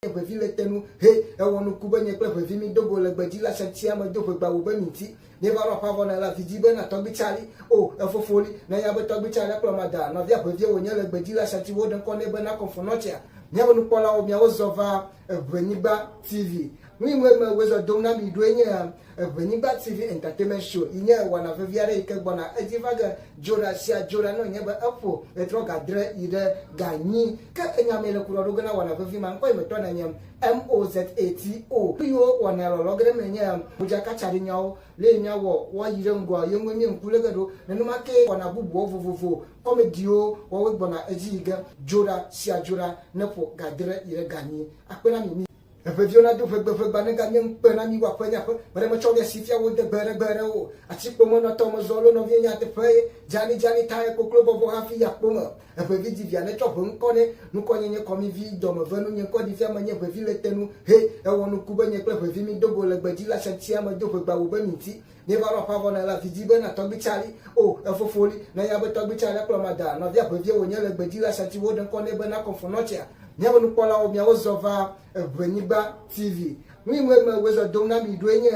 Ʋevi le te nu he ewɔ nuku be nye kple ʋevi mi do go le gbedzi la sɛtia me do ʋegba wu be mi ŋti. Mi va ɖo aƒa vɔ ne la vidzi be na tɔgbi Charlie o efofo li ne ya be tɔgbi Charlie akplɔ ma da nɔvia ʋevie wo nye le gbedzi la sɛti wo ɖe ŋkɔ nɛ be na kɔnfɔnɔtsia. Miabe nukpɔlawo miawo zɔ va Eʋenyigba TV. Nui ŋue me woe zɔ dom na mi ɖoe nye Eʋenyigba TV Entertainment Show yi nye wɔna vevi aɖe yi ke gbɔna edzi va ge dzoɖa sia dzoɖa ne wònye be eƒo ɣetrɔ gadre yi ɖe ganyi. Ke enya mee le kuɖɔ ɖo ge na wɔna vevi ma ŋkɔ yi me tɔ ne nye MOZATO. Nuyiwo wɔna lɔlɔ ge ɖe eme nye modzakatsaɖinyawo, lee míawɔ woayi ɖe ŋgɔa ye ŋue mí ŋku lé ge ɖo. Nenema kee wɔna bubuwo vovovo, kɔmediwo wɔwoe gbɔna edzi yi ge dzoɖa sia dzoɖa ne ƒo gadre yi ɖe ganyi. Akpe na mi mí. Eʋeviwo nado ʋegbe ʋegba ne ganye ŋukpe na mi woaƒe nye aƒe. Meɖe metsɔ mia si fia wo de gbe ɖe gbe ɖe o. Atikpo menɔ tɔ mezɔ lo nɔviye nyateƒe ye. Dzani dzani tae koklo bɔbɔ hafi yi akpo me. Eʋevi di via netsɔ ʋe ŋkɔ nɛ. Nukɔ nye nye kɔmivi dɔme ve nu nye ŋkɔ ɖi fia menye ʋevi le te nu. He, ewɔ nuku be nye kple ʋevi mi do go le gbedzi la sɛtia me do ʋegba wu be mi ŋti. Míeva ɖo aƒa vɔ ne la vidzi be na tɔgbi Charlie o efofo li ne ya be tɔgbi Charlie akplɔ ma da nɔvia ʋevie wònye le gbedzi la sɛti wo ɖe ŋkɔ nɛ be na kɔnfɔnɔtsia. Míabe nukpɔlawo miawo zɔ va Eʋenyigba TV. Nui ŋue me woe zɔ dom na mi ɖoe nye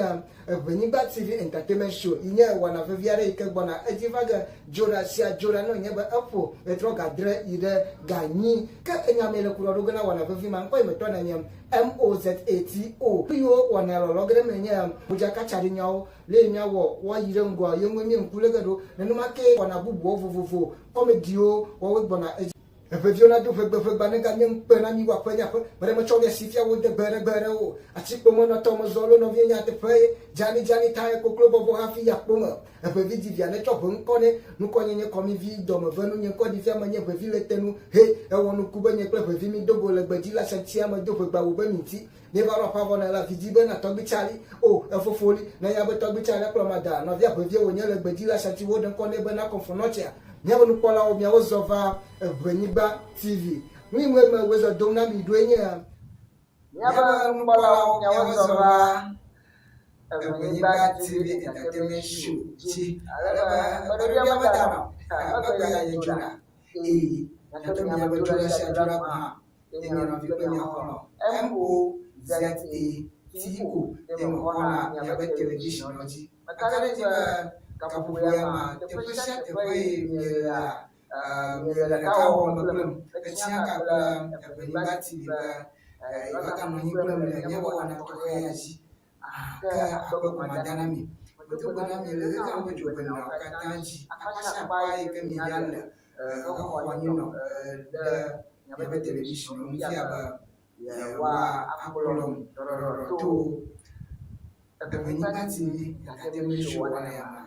Eʋenyigba TV Entertainment Show yi nye wɔna vevi aɖe yi ke gbɔna edzi va ge dzoɖa sia dzoɖa ne wònye be eƒo ɣetrɔ gadre yi ɖe ganyi. Ke enya mee le kuɖɔ ɖo ge na wɔna vevi ma ŋkɔ yi me tɔ ne nye MOZATO. Nuyiwo wɔna lɔlɔ ge ɖe eme nye modzakatsaɖinyawo, lee míawɔ woayi ɖe ŋgɔa ye ŋue mí ŋku lé ge ɖo. Nenema kee wɔna bubuwo vovovo, kɔmediwo wɔwoe gbɔna edzi. Eʋeviwo nado ʋegbe ʋegba ne ganye ŋukpe na mi woaƒe nye aƒe. Meɖe metsɔ mia si fia wo de gbe ɖe gbe ɖe o. Atikpo menɔ tɔ mezɔ lo nɔviye nyateƒe ye. Dzani dzani tae koklo bɔbɔ hafi yi akpo me. Eʋevi di via netsɔ ʋe ŋkɔ nɛ. Nukɔ nye nye kɔmivi dɔme ve nu nye ŋkɔ ɖi fia menye ʋevi le te nu. He, ewɔ nuku be nye kple ʋevi mi do go le gbedzi la sɛtia me do ʋegba wu be mi ŋti. Míeva ɖo aƒa vɔ ne la vidzi be na tɔgbi Charlie o efofo li ne ya be tɔgbi Charlie akplɔ ma da nɔvia ʋevie wònye le gbedzi la sɛti wo ɖe ŋkɔ nɛ be na kɔnfɔnɔtsia. Míabe nukpɔlawo miawo zɔ va Eʋenyigba TV. Nui ŋue me woe zɔ dom na mi ɖoe nye. Míabe nukpɔlawo miawo zɔ va Eʋenyigba TV Entertainment Show dzi ale be gbeɖeɖia meda nɔ megbe ya ye dzona eye miate miabe dzoɖa sia dzoɖa gɔ̃ hã ye mia nɔvi kple mia xɔlɔ̃ MOZATO ye mexɔna miabe televisionwo dzi. Meka ɖe edzi be gaƒoƒo ya ma, teƒe sia teƒe ye mielea, miele ɖekawɔwɔ me kplem etsĩa ka kple Eʋenyigba TV be yewoaganɔ anyi kplem le míaƒe wɔna tɔxɛ ya dzi. Ke akpe ko mada na mi. Medo gbe na mi le xexea me ƒe dzogbenawo katã dzi, akpa sia akpa yi ke mienya le hexɔ anyi nɔ ɖe miaƒe television ŋu fia be yewoakplɔm ɖɔɖɔɖɔ to Eʋenyigba TV Entertainment Show wɔna ya mea.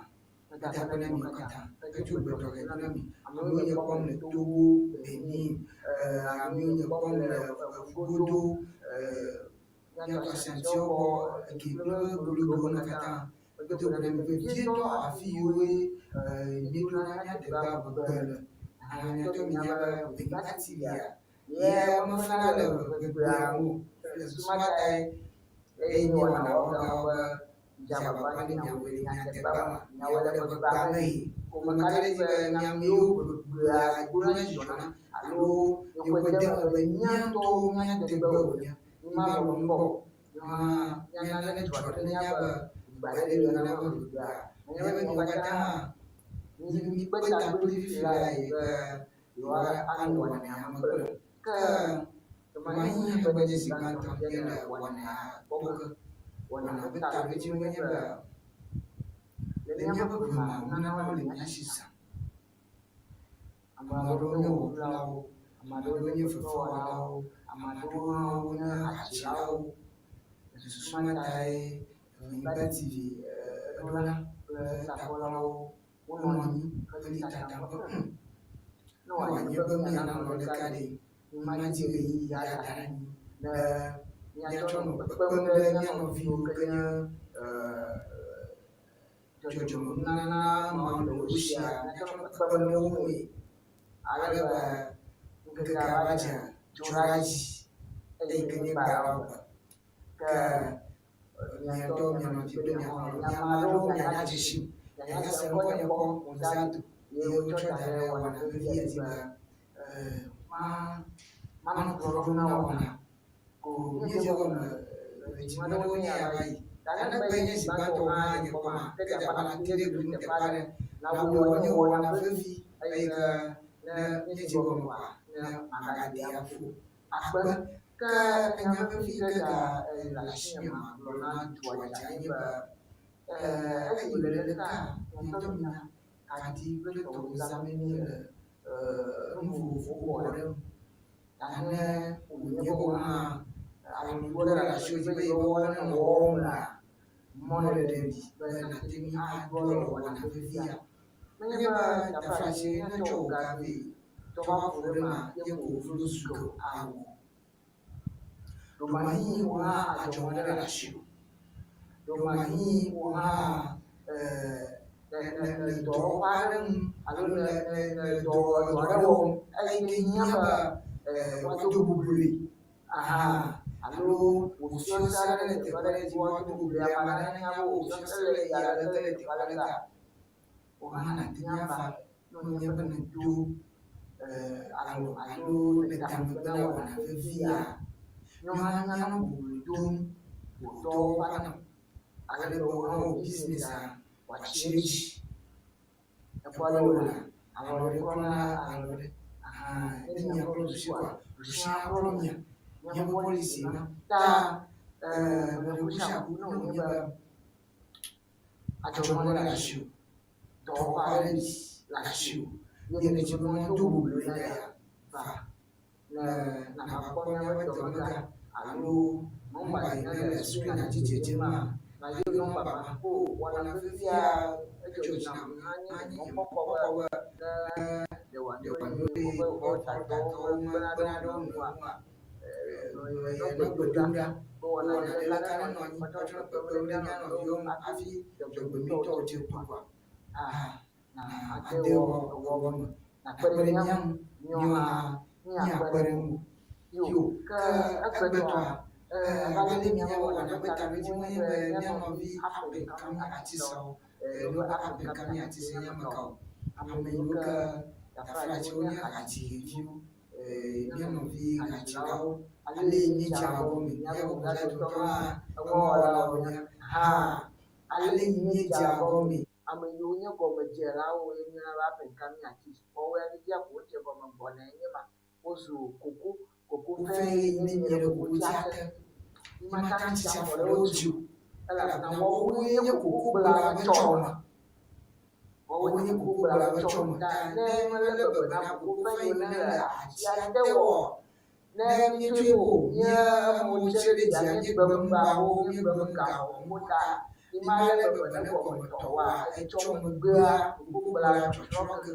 Meda akpe na mi katã hedo gbe tɔxɛ na mi. Amewo nye kpɔm le Togo, Benin, amewo nye kpɔm le eƒugodo, Míaƒe Ashantiwo gbɔ ege kple golodowo me katã. Medo gbe na mi vevietɔ afi yiwoe míeɖo na mía degbea ʋegbe le. Ale miatɔ minya be ʋenyigba TV-a ye mefana le ʋegbea ŋu o. Le susu ma tae eye míewɔna wɔgawo be Midze agbagba ne miawɔe le mia degbea me, miawɔe le ʋegbea me yi. Ko meka ɖe edzi be mia amewo ʋegbea dona dzidzɔ na alo miexɔe de eme be mía ŋutɔwo mía degbe wònye. Mímalɔ̃ nu gbɔ o. Míawo hã míana ne dzɔ ɖe ne míanya be ʋegbe aɖe li woyɔna be ʋegbea. Nenye be miawo katã hã mikpe ta kpli fifi laa yi be yewoanɔ wɔnaa me kple. Ke ɣemaɣi ƒe dzesi gbãtɔ ye le wɔnaa kpɔ ge. Wɔna ƒe taɖodzinu nye be le míaƒe ʋe mea, nunanawo le mía si zã. Ame aɖewo nye ʋuƒolawo, ame aɖewo nye fefewɔlawo, ame aɖewo hã wonye hadzilawo. Le susu ma tae Eʋenyigba TV eɖola kple etakpɔlawo Wonɔ anyi heli tatam be, Hum! Ne wòanye be míana nɔ ɖeka ɖe, mímadi ɣeyiɣi ada ɖe anyi ne míatsɔ nɔ kpekpem ɖe mía nɔviwo ke nye dzɔdzɔmenunana mawo le wo sia, míatsɔ nɔ kpekpem ɖe wo ŋue ale be ŋkekea va dze tso ɖa dzi eyi ke nye gbeaɖewo gbe. Ke Mia ŋutɔ mia nɔvi kple mia xɔlɔ̃, mia ame aɖewo mianya dzesi, mianya se ŋkɔnye kpɔ Monsanto ye wotsɔ da ɖe wɔna vevi ya dzi be ma manɔ kplɔ ɖom na wɔna. Ko míedze egɔme ɣleti aɖewo nye ya va yi. Ta ne egbe nye zi gbãtɔ wò hã nye kpɔma, ke dze agbagba nàte ɖe gli ŋu teƒe aɖe. Nàwɔe wòanye wò wɔna vevi eye ke ne míedze egɔme kɔa, ne màgaɖee aƒu o. Akpe. Ke enya vevi yi ke ga le asinye magblɔ na dua dza nye be, esi wòle ɖeka, nye ŋutɔ menya kaɖi kple tɔwo zãmee míele nu vovovowo wɔ ɖe eme. Ta ne wònye be wò hã alɔnuɖoɖo ɖe le asiwò dzi be yeƒe wɔna nenɔ wɔwɔm la, mɔɖeɖe li be nàte ŋu aɖo alɔ wɔna vevia. Nenye be taflatse netsɔ wò ga vɛ tsɔ va ƒo ɖe emea, ye ko vlo zu ke awɔ. Ɖomahi wò hã adzɔnu aɖe le asiwò. Ɖomahi wò hã le dɔwɔƒe aɖe ŋu alo le dɔ aɖe wɔm eyi ke hiã be woado bobloe aha alo wò fiɔse aɖe le teƒe aɖe dzi be woado bobloe ame aɖe nanya be wò fiɔse le ya leke le teƒe aɖe ka, wò hã nàte ŋu ava ne wònye be nèdo alɔ alo nèda megbe na wɔna vevia, míawo hã míanɔ boblo dom wò dɔwɔƒea na wò. Ale be wò hã wò business-a wòatsi ɖe edzi. Ekpɔ ale wòle alɔ ɖe klɔna alɔ ɖe. Aha ne mia klɔ ɖusi kɔa, ɖusi hã klɔ mia. Míaƒe policy ma. Ta meɖe kuku sia kuku ne wònye be adzɔnu aɖe le asiwò, dɔwɔƒe aɖe li le asiwò ye nèdi be woado bobloe na yea, va ne nàva kpɔ míaƒe dɔmegã alo nɔmba yi ne le screen-a dzi dzedzema, nàyɔ nɔmba ma. O wɔna vevia edzɔ dzi nam hã nye nye mɔkpɔkpɔ be ne ɖe wòanyo ɖe woƒe woƒe tatɔwo mekpena ɖe wo nɔewo ŋua, nɔ gbe dom ɖa be wɔna ɖe ɖeka nenɔ anyi woatsɔ nɔ kpekpem ɖe mía nɔviwo ŋu hafi dzɔgbenyuitɔ dze to kɔa. Aha. Na ade wɔ ewɔwɔ me, nàkpe ɖe mía ŋu, míawo hã míakpe ɖe ŋuwò. Yo, ke egbetɔa, abe ale míaƒe wɔna ƒe taɖodzinu nye be mía nɔvi up-and-coming artistwo, woƒe up-and-coming artist nye ame kawo? Ame yiwo ke taflatse wonye hadziviwo, mía nɔvi hadzilawo, ale míedzea gɔme, míaƒe ʋudzadotɔwo hã, emɔwɔlawo nye hã, ale míedzea gɔme. Ame yiwo nye gɔmedzelawo ye míeyɔna be up and coming artist. Woawoe fifia ko wodze gɔme gbɔnae nye ma. Wozu koko, koko Wofe fɛ̃ yi ne mie ɖe kokotsia te. Mímate ŋu atsi afɔ ɖe wo dzi o elabena woawoe nye kokogblea ƒe tsɔme. Woawoe nye kokogblea ƒe tsɔme. Ta ne melé bebe na koko fɛ̃ yiwo ne le atsia te oa, ne míetsɔe be o, mía amewo tse ɖe dzia, míegbe ŋgbawo, míegbe ŋgawɔm o ta mímalé bebe ne gɔmetɔwoa, etsɔ megbea kokogblea tsɔtsrɔ̃ ge.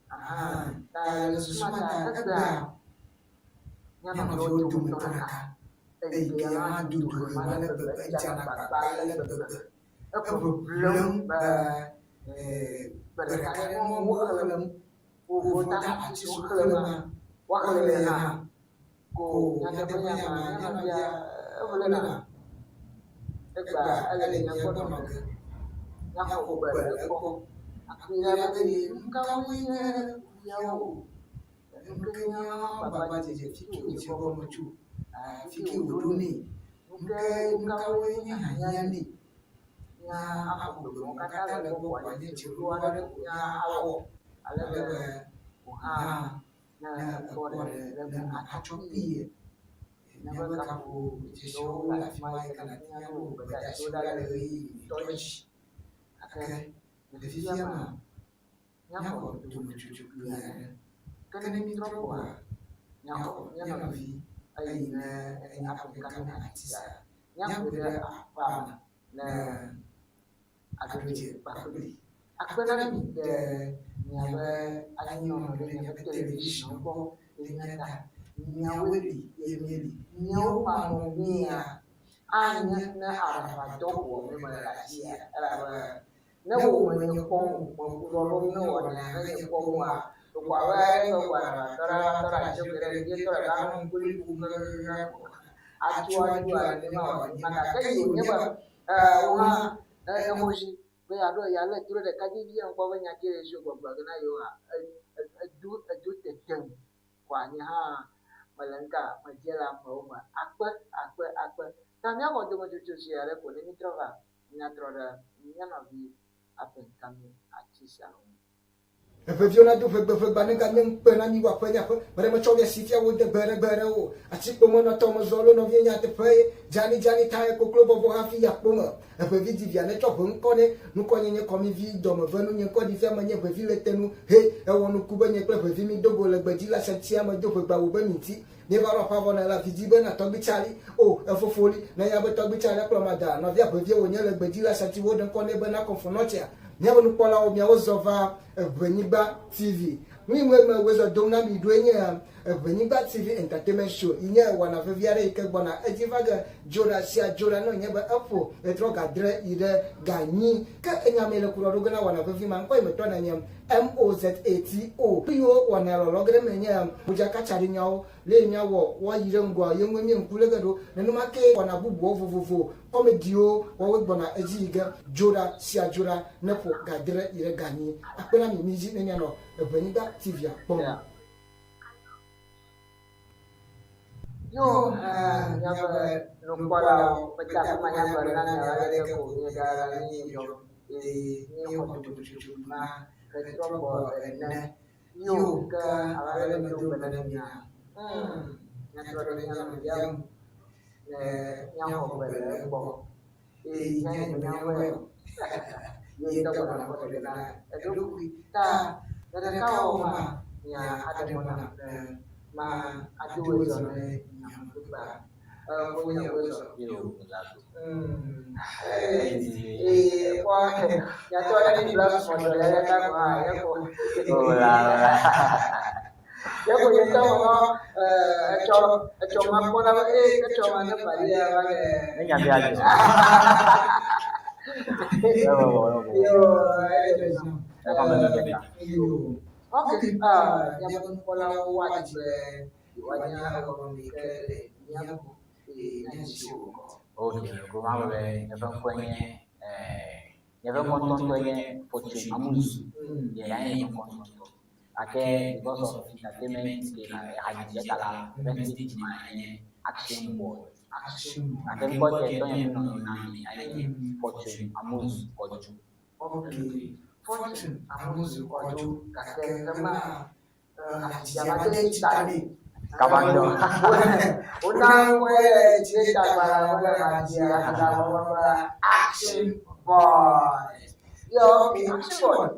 Aha, ta le susu ma ta egbea mía nɔviwo dometɔ ɖeka eyi ke ya hã do duhe ma ale gbegbe, edzana agbagba ale gbegbe. Eʋeʋlem be gbe ɖeka ɖe nua woxlẽm Wovota ati si woxlẽ ma, woaxlẽe hã. Ko nyateƒe nya ma, mía nɔvia eʋlena. Egbea ele mía gbɔ nɔ ge. Míaxɔ gbe le egbɔ. Akpɔe ɖa be ɖe nu kawoe nye kuxiawo? Nu ke nye agbagbadzedze fi ke wòdze egɔme tso? Fi ke wòɖo nɛ? Nu ke nu kawoe nye hiahiã nɛ? Míaxɔ gbe mawo katã le egbɔ ko anye dzeɖoɖo aɖe ko míawɔ ale be wò hã ne èkpɔ ɖe le eme atsɔ kpee. Míaƒe kaƒodzesiwo le afi ma yi ke nàte ŋu aɖo wò gbedeasiwo ɖa le ɣeyiɣi nyuitɔ dzi. Gake le fifia mea, míaxɔ dometsotso kpui aɖe. Ke ne mítrɔ gbɔa, míaxɔ mía nɔvi eyi ne enye African artist, míaƒoe ɖe aƒea me ne aɖodze kpakpli. Akpe na mi ɖe miaƒe anyinɔnɔ ɖe miaƒe television gbɔ le mía ta. Miawoe li ye míeli. Miawo manɔmea anye ne aɖaʋadɔ ko wɔm mele le afia elabe Ne wò menye kpɔm o, meku ɖɔɖɔm ne wɔna menye kpɔm oa, ɖeko abe ale ke wò aɖaʋa tɔ ɖe tɔ ɖe atse ke ɖe ɖevia tɔ ɖeka nɔ ŋkuli ƒom xexexexe ko atso atso ale nenema wòanyi ma gake yi wònye be ee wò hã exɔ zi be yeaɖo yealé to ɖe ɖekadzevi ya ŋkpɔ be nya ke le esi wògbɔgblɔ ge na yewoa, edo edo tetem kɔa nye hã. Mele ŋka medze le amewo me. Akpe, akpe, akpe. Ta míawɔ dometsotso sue aɖe ko ne mítrɔ va, míatrɔ ɖe mía nɔvi Apenkami Atisa ŋu. Eʋeviwo nado ʋegbe ʋegba ne ganye ŋukpe na mi woaƒe nye aƒe meɖe metsɔ wò asi fia wo de gbe ɖe gbe ɖe o atikpo me nɔtɔ mezɔ lo nɔvie nyateƒe ye dzani dzani tae koklo bɔbɔ hafi yi akpo me eʋevi di via netsɔ ʋe ŋkɔ nɛ nukɔ nye nye kɔmi vi dɔme ve nu nye ŋkɔ ɖi fia menye ʋevi le te nu he ewɔ nuku be nye kple ʋevi mi do go le gbedzi la sɛntia me do ʋegba wo be mi ŋti Míeva ɖo aƒea vɔ ne la vi dzi be na tɔgbui Charlie. O, efofo li. Ne nya be tɔgbui Charlie akplɔ mada nɔvia ʋevie wònye le gbedzi la sati woɖe ŋkɔ nɛ be na kɔnfɔnɔtsia. Míaƒe nukpɔlawo, miawo zɔ va Eʋenyigba TV. Nu yi ŋue me wòezɔ dom na mi ɖoe nye Eʋenyigba TV Entertainment Show yi nye wɔna vevi aɖe yi ke gbɔna edzi va ge dzoɖa sia dzoɖa ne wònye be eƒo ɣetrɔ ga adre yi ɖe ga enyi. Ke enya mee le ku ɖɔ ɖo ge na wɔna vevi ma ŋkɔ yi metɔ nenye MOZATO. Nu yiwo wɔna lɔlɔ ge ɖe eme nye modzakatsaɖinyawo, lée míawɔ woayi ɖe ŋgɔa ye ŋue míeŋku lé ge ɖo. Nenema kee wɔna bubuwo vovovo, kɔmediwo wɔwoe gbɔna edzi yi ge dzoɖa sia dzoɖa ne ƒo ga adre yi ɖe ga enyi. Akpe na mi midzi ne mianɔ Eʋenyigba TV-a kpɔm. Yo, míaƒe nukpɔlawo, mede afi ma nyagblɔ na mi abe aleke ko míegale míedzɔ eye míexɔ dometsotso ma hetrɔ gbɔ ene. Yo, ke abe ale medo gbe na mia, míatrɔ ɖe mía nɔvia ŋu ne míaxɔ gbe le egbɔ eye míanye míaƒe ye ŋutɔ gbɔna kɔ ɖe na eɖokui. Ta le ɖekawɔwɔ mea, nya aɖe mɔ nam be ma ado wòezɔ ne nya ŋkukpa. Fonye wòezɔ. Ee, kpɔ nyatɔ ɖe ni bla sumɔdɔ le ya ta gɔ̃ hã ye ko. Ye ko ye ŋutɔ wɔ etsɔ etsɔ ma kpɔ na be ee etsɔ ma ne valia va le. Ne nya bia dzɔ. Yo, ele zã. Ok, míaƒe nukpɔlawo woadi be yewoanya egɔme yi ke le mía gbɔ eye míadzi si wo kɔ. Ok, goma be nye ƒe ŋkɔe nye nye ƒe ŋkɔ ŋutɔŋutɔe nye Fortune Amuzu. Ye ya nye nye ŋkɔ ŋutɔŋutɔ. Gake because of entertainment ke na hadzidzi ta la, eƒe stage ma nye Action Boy. Action Boy. Gake ŋkɔ ke tɔnye ƒe nɔnɔ na nye ya nye Fortune Amuzu Kɔdzo. Ok, Fortune Amuzu Kɔdzo gake ema hadzidzia va de dzi ta nɛ. Kaba ŋutɔ. Wona ŋkɔe dzi ta gba wole hadzia hadzia wɔwɔ be Action Boy. Yo, ok, Action Boy.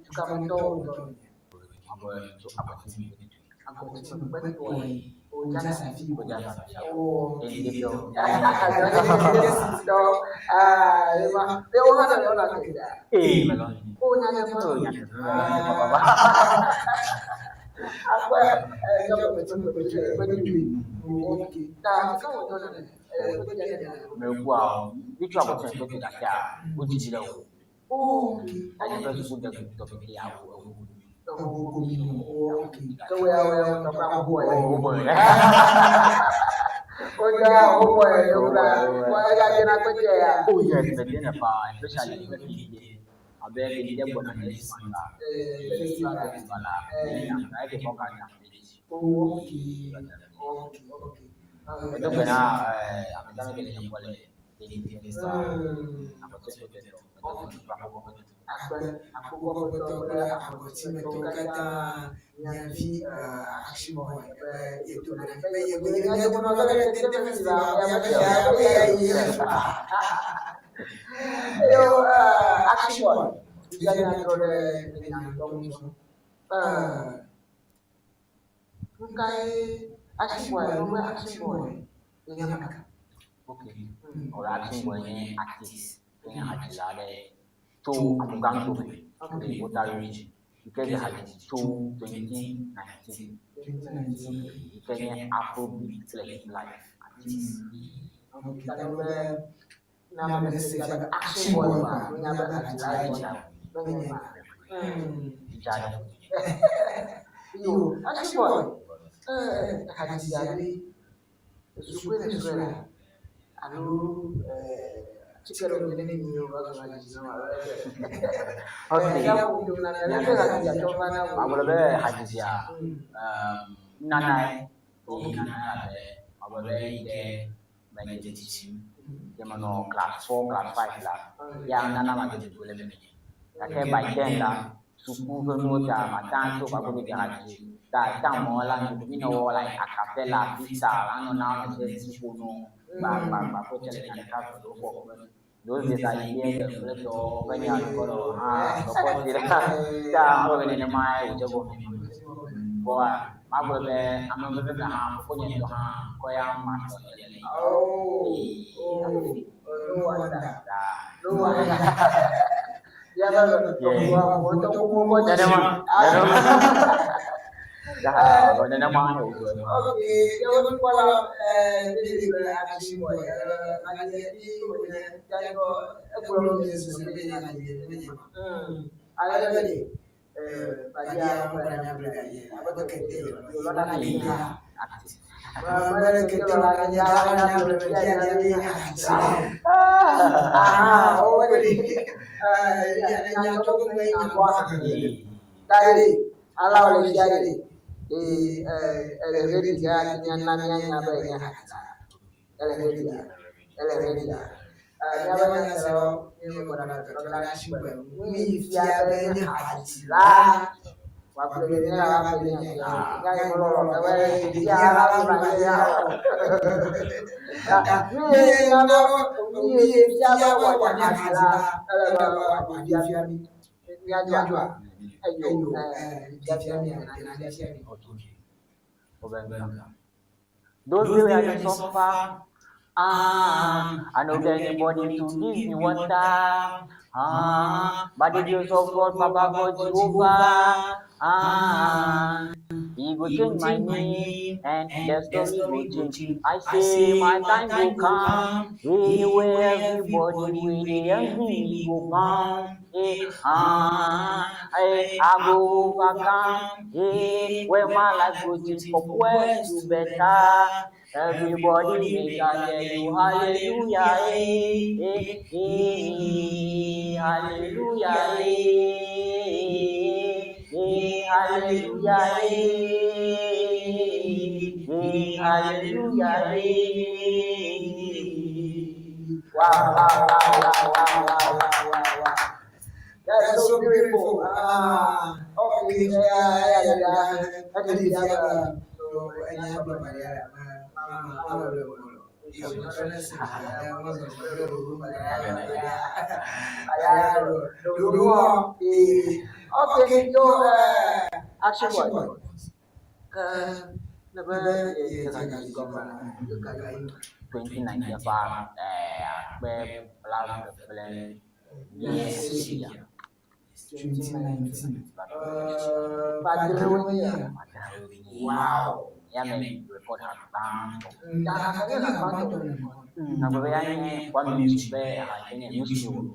Dukametɔwo ŋutɔ. Abe tso Agɔtime kpetɔe. Agɔtime kpetɔe. Odza Safi. Odza Safi. Oh. Endetɔ. Endetɔ. Ah, ema. Be wo hã lɔna keta. Ee, melɔ̃. O nyateƒe. O nyateƒe. Melɔ̃ papa. Akpe Agɔtime kpetɔe kpetɔe. Okay. Ta ka wo tɔ ne. Kpetɔe ne. Mekua, ŋutsu Agɔtime kpetɔe gakea, wodzidzi ɖe o. Okay. Anye ƒe susu de tɔ keke ya wo ewu. Ewu komi no. Okay. Ke wo ya wo ya tɔ kura wo bɔ ye. Wo bɔ ye. Wo ya wo bɔ ye wo kura. Wo ya dze na kpete ya. Oh yes, me dze na paa, especially kple kente. Abe kente gbɔna next month la. Festival. Festival la. Eh, eke fɔ ka nya. Okay. Okay. Okay. Edo gbe na ame sia ame ke le nye kpɔ le kente festival. Akɔtɔ kpete tɔ. Akpe akpokpɔkpɔtɔ kple agɔtimetɔwo katã mia vi Action Boy be yedo gbe na mi be yegbe ye mia dome nɔ ge ɖe Kente Festival miabe ya be yeayi. Yo, Action Boy, fifia míatrɔ ɖe enya ŋutɔ ŋu sɔ. Nu kae Action Boy alo be Action Boy nye ame ka? Ok, ɔlɔ Action Boy nye artist nye hadzila aɖe tso Amuganto me le Volta Region yi ke dze hadzidzi tso 2019 yi ke nye Afrobeat kple Hiplife artist. Ok, ta be ne ame ɖe se fia be Action Boy kɔa, wonya be hadzila ye gbɔna, menye ema. Dzidza ɖe. Yo, Action Boy, hadzidzia ɖe, esukue ne srɔ̃e alo tsike ɖe wònye ne nyi va zu hadzidzi na wò alo ɖe. Ok. Ya ƒo nu na mi, aleke hadzidzia tsɔ va na wò? Magblɔ be hadzidzia, nunanae. Ye nana elabe magblɔ be eyi ke medze tsitsim ye menɔ class 4, class 5 la, ya nana madze dodo le menye. Gake by then la, suku ƒe nuwo ta mate ŋu atso va godo dze hadzi. Ta time mɔ la, mi nɔ wɔ like acapella, freestyle, anɔ na ame sia dzi ƒo nɔ gba gba gba kple tsɛ le nya ɖeka eve ɖewo fɔ kpe. Those days ayi ɖe kple tɔwo ƒe nya kɔ ɖe hã kɔkɔ ti ɖe ta magblɔ be nenemae wòdze gɔme. Vɔa magblɔ be ame veve me hã fofonye ŋutɔ hã kɔ ya masɔ le le. Oh, oh, no wonder. Ta No wonder. nenema nenema ta nenema wòdzɔe. Okay, míaƒe nukpɔla mi le Action Boy, hadzidzi wònye míatsɔ egblɔ mi susu be nye hadzidzi menye ma. Ale be ɖe badia ŋkɔ na míagblɔ ga ye abe kete lɔna kete mele kete lɔna nye la míagblɔ be dia dia be nye hadzidzi. Ah, wo ɖe nya tɔ gbogbo nya gbɔ. Tari ala wòle fia ɖe ee ele ready ya míana míanya be nye hadzidzi. Ele ready ya, ele ready ya. Míaƒe nyaselawo míegbɔna ɖe tɔtrɔ ɖe Action Boy ŋu. Mi fia be nye hadzidzi La wòagblɔ be nye la be nye hadzidzi. Nya yi melɔlɔ ewɔe ɖevia la gblɔ be ya. Mi na mi fia be wòanye hadzidzi la, ele be wòaɖe fia mi. Míadzɔa Eyo, eyo ɖe fia mi, ɖe nane fia mi. Those days where I dey suffer, ah, I no get anybody to give me water. Ah, by the grace of God, Baba God Jehovah, ah, He go change my name and the story go change. I say my time go come, hey, where everybody wey dey envy me go come. Hey, ah, hey, I go overcome. Hey, where my life go change from worse to better. Everybody make I tell you hallelujah, eh, eh, eh, hallelujah, eh, eh, hallelujah, eh, eh, hallelujah, eh. Wow, wow, wow, wow, wow, wow, wow, wow, wow. That's That's so so beautiful. beautiful. Ah, Okay, okay. yeah, yeah, yeah. Ɛdi fia be enya gblɔ badia la me ame ble gblɔ. Okay, yo, Action Action Boy. Boy. Ne be ye dze gadzi gɔme la, ɣekaɣi? 2019 ƒe akpe blaeve kple wuiasiekɛ. 2019. Ƒe adrewoe nye ya. Wow. Ya me record ha gbãtɔ. Gake nye ha gbãtɔ le mɔ. Magblɔ be ya nye Kwame Music ƒe ha yi ke nye Music World.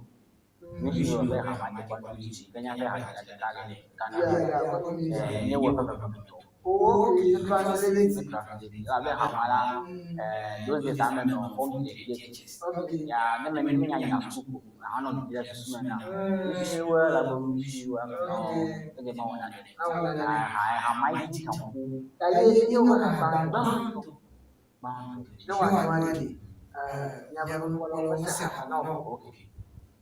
Music World ƒe ha ma nye Kwame Music ke míaƒe ha ɖeka le Ghana. Yeah, yeah, Kwame Music. Míewɔ eƒe gbegblẽtɔ. Oh, okay, you translate. Elabe ha ma la, those days ame nɔ form le JHS. Okay. Ya ne me menya yina suku anɔ ɖe susu me na. Nusiwo elabe nusiwo ame nɔ ege ma wɔna ɖe. Ha ha ma yi dzi kan ƒu. Ta ye nye wo ha gbãtɔ. Gbãtɔ. Gbãtɔ. Ne wòanɔ anyi, míaƒe nukpɔlawo mese ha na o. Okay.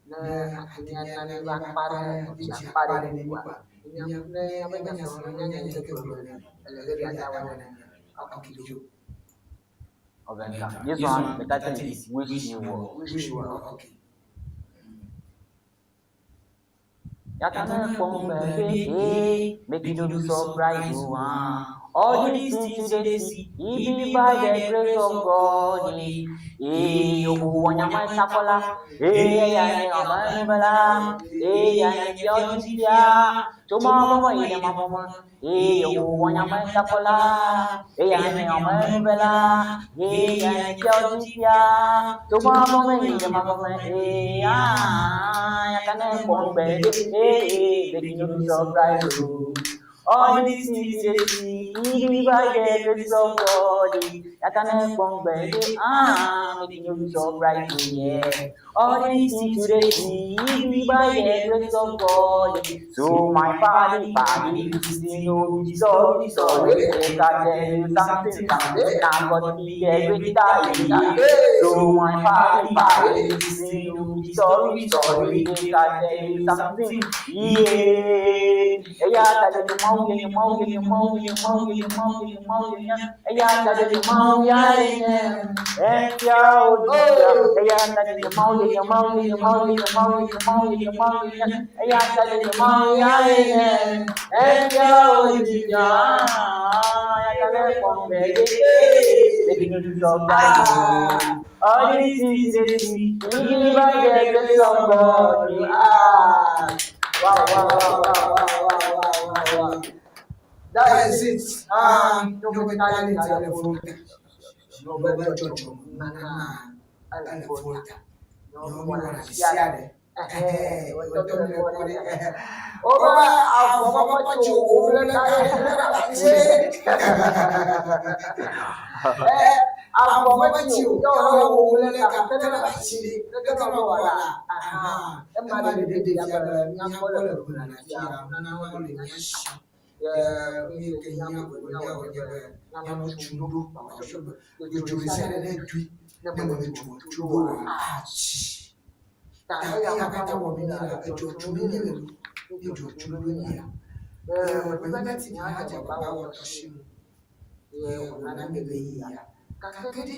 Ne ate míana míava akpa ɖe dzi akpa ɖe ŋu kɔa, ne míaƒe nyaselawo míanya nya yi ke gblɔm ele ready ata wɔna na mía. Okay, dzo. Obenka. This one, the title is Wish You Were. Wish you were. Okay. Yatane kpɔm be eh, make you no be surprised oh, ah. All these things you dey see, e be by the grace of God. Eh, eh, wanyama sakola, eh, ya ne amanubala, eh, ya ne fia, toma mama ine mama, eh, wanyama sakola, eh, ya ne amanubala, eh, ya ne fia, toma mama ine mama, eh, ah, yatane kpɔm be eh, eh, make you no be surprised oh. All these things you dey see, e be by the grace of God. Yatane kpɔm be ah, make you no be surprised oh, yeah. All these things you dey see be by the grace of God. So my party, party, this thing no be sorry, sorry. Make I tell you something, something. Now God be the great guy. So my party, party, this thing no be sorry, sorry. Make I tell you something, yeah. Eya ta de mau ye mau ye mau ye mau ye mau ye mau ye. Eya ta de mau ya ye. Eya o eya ta de mau ye mau ye mau ye mau ye mau ye mau ye. Eya ta de mau ya ye. Eya o ya. Ya ta de pombe ye. All these things they see, we by the grace of God. Ah. Wow, wow, wow, wow, wow, wow, wow, wow. That is it. Ah, míaƒe talent le Volta. Míaƒe dzɔdzɔme nunana ele Volta. Míawo míewɔna ɖe sia ɖe. Ɛhɛ, wotɔ mi le kpɔ ɖe. Ɛhɛ. Wobe avɔ metso o le ka Avɔ metsi o, ye wòle wo le ka, tena ɖe asi ɖi, leke mewɔ la? Aha, ema ɖe ɖe fia be míagbɔ le ʋena le afia, nunanawo le mía si. Ye nu yi ke hiã ko be míawɔ nye be míanɔ tum ɖo wòasɔ be dzodzo ɖe sia ɖe ne doe, ne mele dzoa tu ɖo oa, atsi. Ta eya katã wɔ mí míele edzo tum mí míele ɖo, míedzo tum ɖo nyuia. Ye Gbenyigba TV hã dze agbagba wɔ tɔ sinu ye wòna mí ɣeyiɣia. Gake ɖe,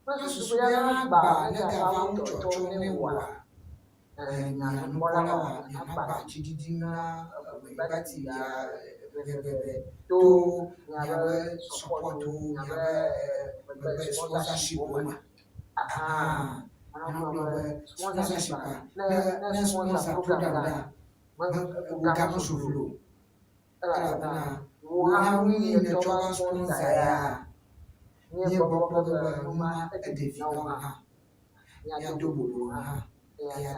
kple susu be agba negava wu tsɔtsɔ ne wòa, mia nukpɔlawoa, miaƒe dziɖiɖi na Gbenyigba TV ʋɛʋɛʋɛ to miaƒe sɔpɔtwo, miaƒe sponsorshipwo me. Aha, míagblɔ be sponsorship-a, ne sponsor program ɖea, wò ga mesu vlo o. Elabena wò hã nu yi nètsɔ va sponsor ya, míegbɔ kpɔ ge be nu ma eɖe vi na wò hã, míado boblo hã. Eya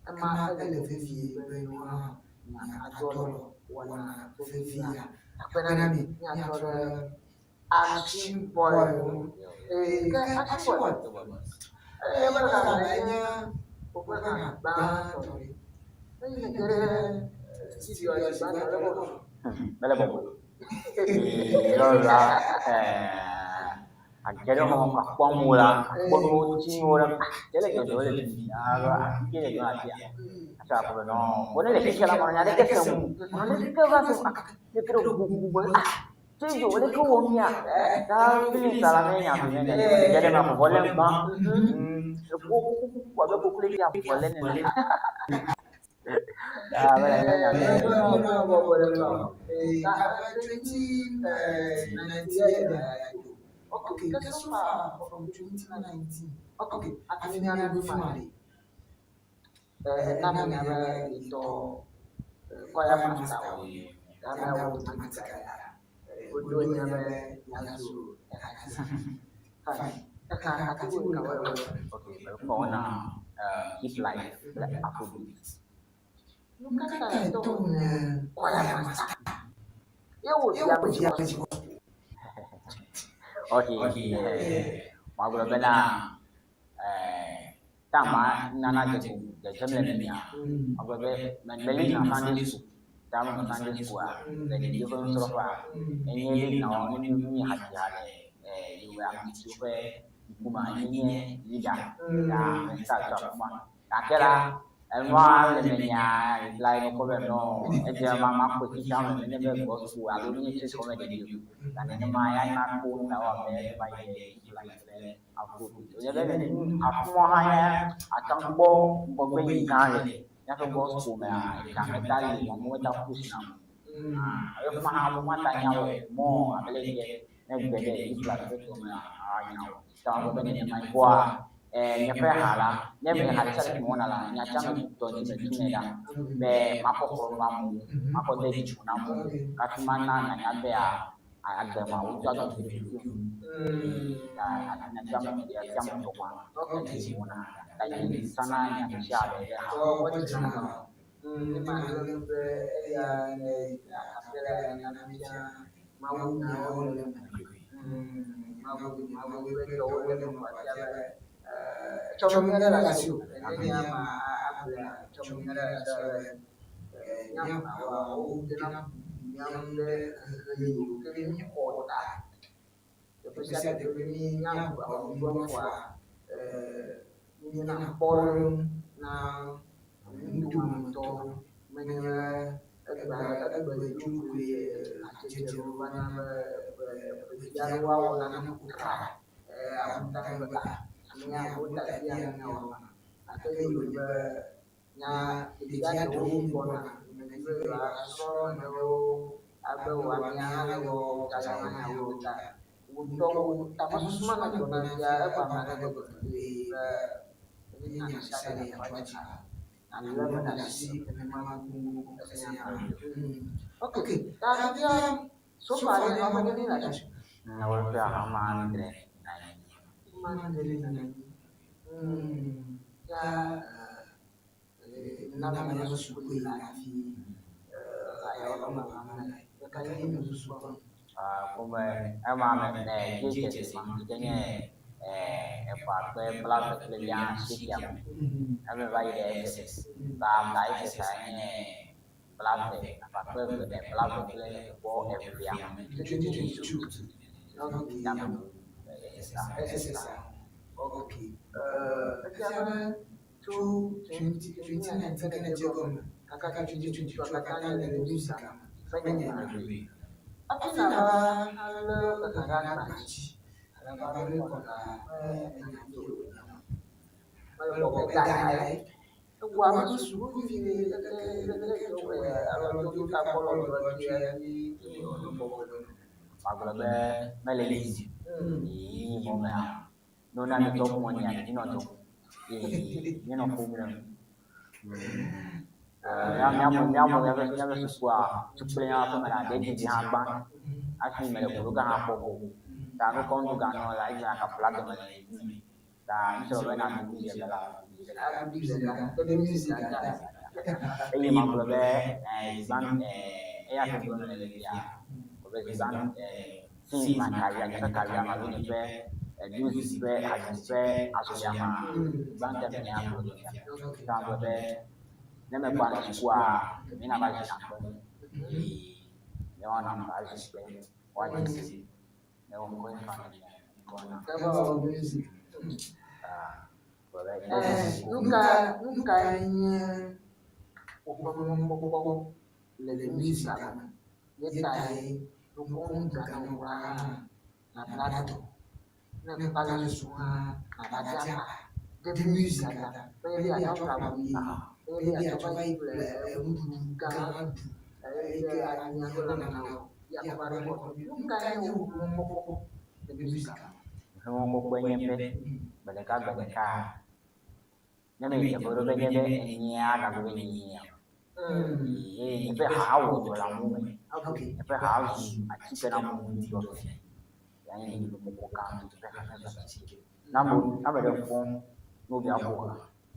ta ema ele vevie be míawo hã míadɔ lɔ wɔna vevia. Akpe na mi míatrɔ ɖe Action Boy ŋu. Ee, ke Action Boy, eye be hã enye woƒe hã gbãtɔ ɖe. Eyi nège ɖe studio dzi gbãtɔ ɖe bɔbɔ. Mele bɔbɔe. Lɔla age ɖe xɔ me akpɔ amewo la, akpɔ nuwo ŋutinuwo la, ke le dzɔdzɔ le fi alo afi ke le dzɔ afia. Atsɔ akpɔ be nɔ, wo ne le fifia la, menɔ nya ɖeke sem o. Menɔ ɖeke va sem o. Ke ɖe ʋuʋu be ah, tse dzo leke wɔ mía? Ta feelings la me nya be ne ge ɖe me vɔvɔ lém gbã. Eko kuku abe koklo ya vɔvɔ lé nene. Ah, mele nya be. Okay, ke so far from 2019. Okay, afi míaɖo fi ma ɖe. Na mi nya be yetɔ choir master wo. Ameawo automatically woɖo nya be yeazu ehadzi. Fine. Eha category ka woe wɔ? Okay, mekpɔ na hip life kple afrobeat. Nu ka tae tɔwò nye choir master? Ye wò via medzi gospel. Okay, magblɔ bena tama nana dze dzedzem le mia. Magblɔ be meli na Sunday school. Ta menɔ Sunday school-a, le ɖeviwo ƒe nusrɔ̃ƒea, enye lead na wo ne míe hadzi ha le yewo ame tsitsiwo ƒe ŋkume enye leader. Ta me start tso afi ma. Gake la, enua le menya like mekpɔ be nɔ edze ma makpɔe fifia me nenye be gospel alo nenye church xɔme ɖeɖi o. Ta nenema ya makpɔ nu ta wɔ abe va yi ɖe hip life kple afrobeat. Wònye be afi ma hã ya ate ŋu kpɔ ŋgɔgbe yi gã le míaƒe gospel mea, ega meta li, amewo meta push na ame. Efi ma hã womata nya wɔ mɔ abe le ke ne gbe ɖe hip life ƒe tɔ mea, anya wɔ. Ta magblɔ be nenema vɔa nye ƒe ha la, ne me ha ɖe sia ɖe ke mewɔna la, nya tsã me tɔ dzi metunɛ ɖa be makɔ xlɔ̃ nu amewo, makɔ de dzi ƒo na amewo hafi mana nyanya bea agbe ma wotsɔ ado dzi ɖe ɖokuiwo. Ta nya tsã me tia me tɔ ma edzi wɔna. Ta nye zãna nya ɖe sia ɖe ɖe ha. Mawu nyawo le eme. Mawu Mawu ƒe dɔwo le eme wòafia be Etsɔme nyui aɖe le asiwò. Ene nye ma agblɔe etsɔme nyui aɖe le asiwò ale be míaʋawɔwɔwo dena bubu mía ŋu ɖe xexe yiwo ke míxɔ ta. Teƒe sia teƒe mí míaʋawɔwɔ fɔa míena kpɔɖeŋu na nutometɔwo. Menye be egbe egbe dzro koe hadzedzewo va na be ƒe aɖewo woawɔ nane ko tra amewo be amea wota fia míawɔ ma. Gake eyi wònye be nya ɖevia ɖewo gbɔna medi be yewoasrɔ̃ nanewo abe wò amea hã le wɔ dzadzamanya ta wò ŋutɔ wò tamesusu ma nadzɔ na fia eva eme ale gbegbe be enye nya ɖe sia ɖe yeatsɔ adzi ha. Alé eme ɖe asi nenema goŋgoŋ ese nya ma. Ok, ta fifia so far ɖe ame neni le asiwò? Nye ƒe ame adre na anyi. Ame adre na anyi. Ya nana míaƒe sukue yi hafi ayɔ eme ame ɖeka ye nye susu kpɔ. Kpɔ be ema me ne JHS ma yi ke nye eƒe akpe blaeve kple wuiasiekɛa me. Eme va yi ɖe SS. Ta ta SS nye blaeve ƒe akpe eve blaeve kple vɔ evea me. 2022. Okay. Ya me SS. SS. Okay. Efia be tso 2019 ke nèdze egɔme kaka 2022 katã nèle music me. Menye. Hafi nàva lé eha ɖe agba dzi alo ava record la, enya vi wònye. Mele bɔbɔe ga nyae. Eŋua me sukuvi leke leke dzɔ alo dzo ka kpɔ lɔ dzɔ dzi hafi wònɔ bɔbɔe nɔ. Magblɔ be mele easy. Yi mɔ mea, ne wona mi tɔ mɔ nya mi nɔ dzɔ. Eye mi nɔ ƒom ɖe. Míaƒe míaƒe míaƒe sukua tukple hã ƒe me la ɖe didi hã gbã hafi mele ʋuɖoga hã kpɔ go. Ta nu kɔ nu ganɔ la edzi na kafla dome le me. Ta ŋutsu be na nu zi ɖeka la. Eye magblɔ be zigban eya ke gblɔ mele fia. Be zigban since my career, nye ƒe career me alo nye ƒe music ƒe hadzidzi ƒe azɔlia mea, gbãtɔ nye agblɔ le fia. Ta magblɔ be ne mekpɔ ale sukua, mina va zi akpe. Ne woana va zi kpe, woadzi si. Ne wokɔe fa ne ŋkɔ na. Nuka nukae nye woƒe mɔkpɔkpɔ le music me? Ye tae nukunu ganɔ hã nàbla dɔ. Ne èkpa le su hã nàva dze aƒa ɖe music ta. Be be yeatsɔ ƒle awu yeye, be be yeatsɔ va yi ƒle nuɖuɖu gã ɖu eyi ke anya ɖo lãme na wò ye akɔ va record. Nukae nye wò mɔkpɔkpɔ le music me? Eƒe mɔkpɔkpɔe nye be gbe ɖeka gbe ɖeka ne meyi teƒe ɖe be nye be enyia gagblɔ be nyia. Eye nye ƒe ha wɔ dɔ le amewo me. Okay. Nye ƒe ha zu atike na amewo ŋutɔ fifia. Ya nye nye mɔkpɔkpɔ gã ŋutɔ nye ƒe ha zu atike. Ne ame ne ame ɖe fɔ ne wobe aƒo ha,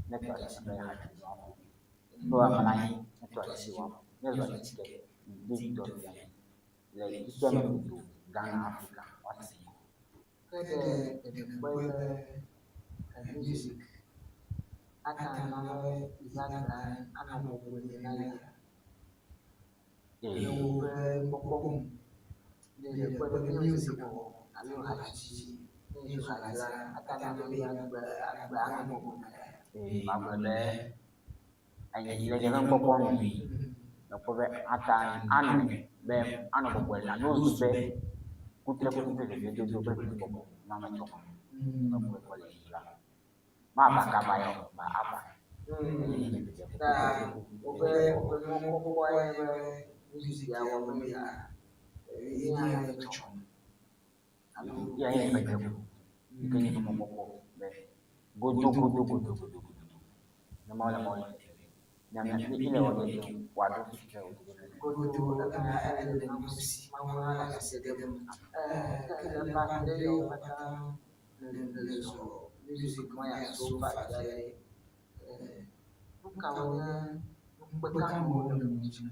ne tɔ asi ƒe ha dzi woaƒo. Ne woamlɔ anyi ne tɔ asi woaƒo. Ne zu atike ŋutɔ fifia le xexea me godoo Ghana, Afrika woase. Ke ɖe ɖeɖekpɔe be music ate ŋu ana be yeƒe agbe anɔ bɔbɔe na ye. Le woƒe mɔkpɔkpɔ nu. Ɖe ɖekpɔe be music wɔwɔ alo hadzidzi ne yezu hadzila ate ŋu ana be yeƒe agbe agbe anɔ bɔbɔe na ye. Eye magblɔ be le nye ƒe nukpɔkpɔ nu, mekpɔ be ate ŋu anɔ be anɔ bɔbɔe na ne wozu be kutrekuku kple veviedodo kple ɖokuibɔbɔ na ame etɔ̃. Mekpɔe kpɔ le la. Mava kaba ya o, ba ava. Ta woƒe woƒe mɔkpɔkpɔe nye be music ya wɔm yela ye nye etsɔme. Alo Ya nye ƒe dzre yi ke nye ƒe mɔkpɔkpɔ be godo godo godo godo godo. Ne Mawu le Mawu le nya nya mi le wɔ ɖe wòaɖo fi o. Godo ema ele Mawu si, Mawu hã le asi dem eme. Ke le ƒe adre yawo katã le le zɔ music mɔ ya so far fia ɖe, nu kawo nye nukpekamewo le ŋuti?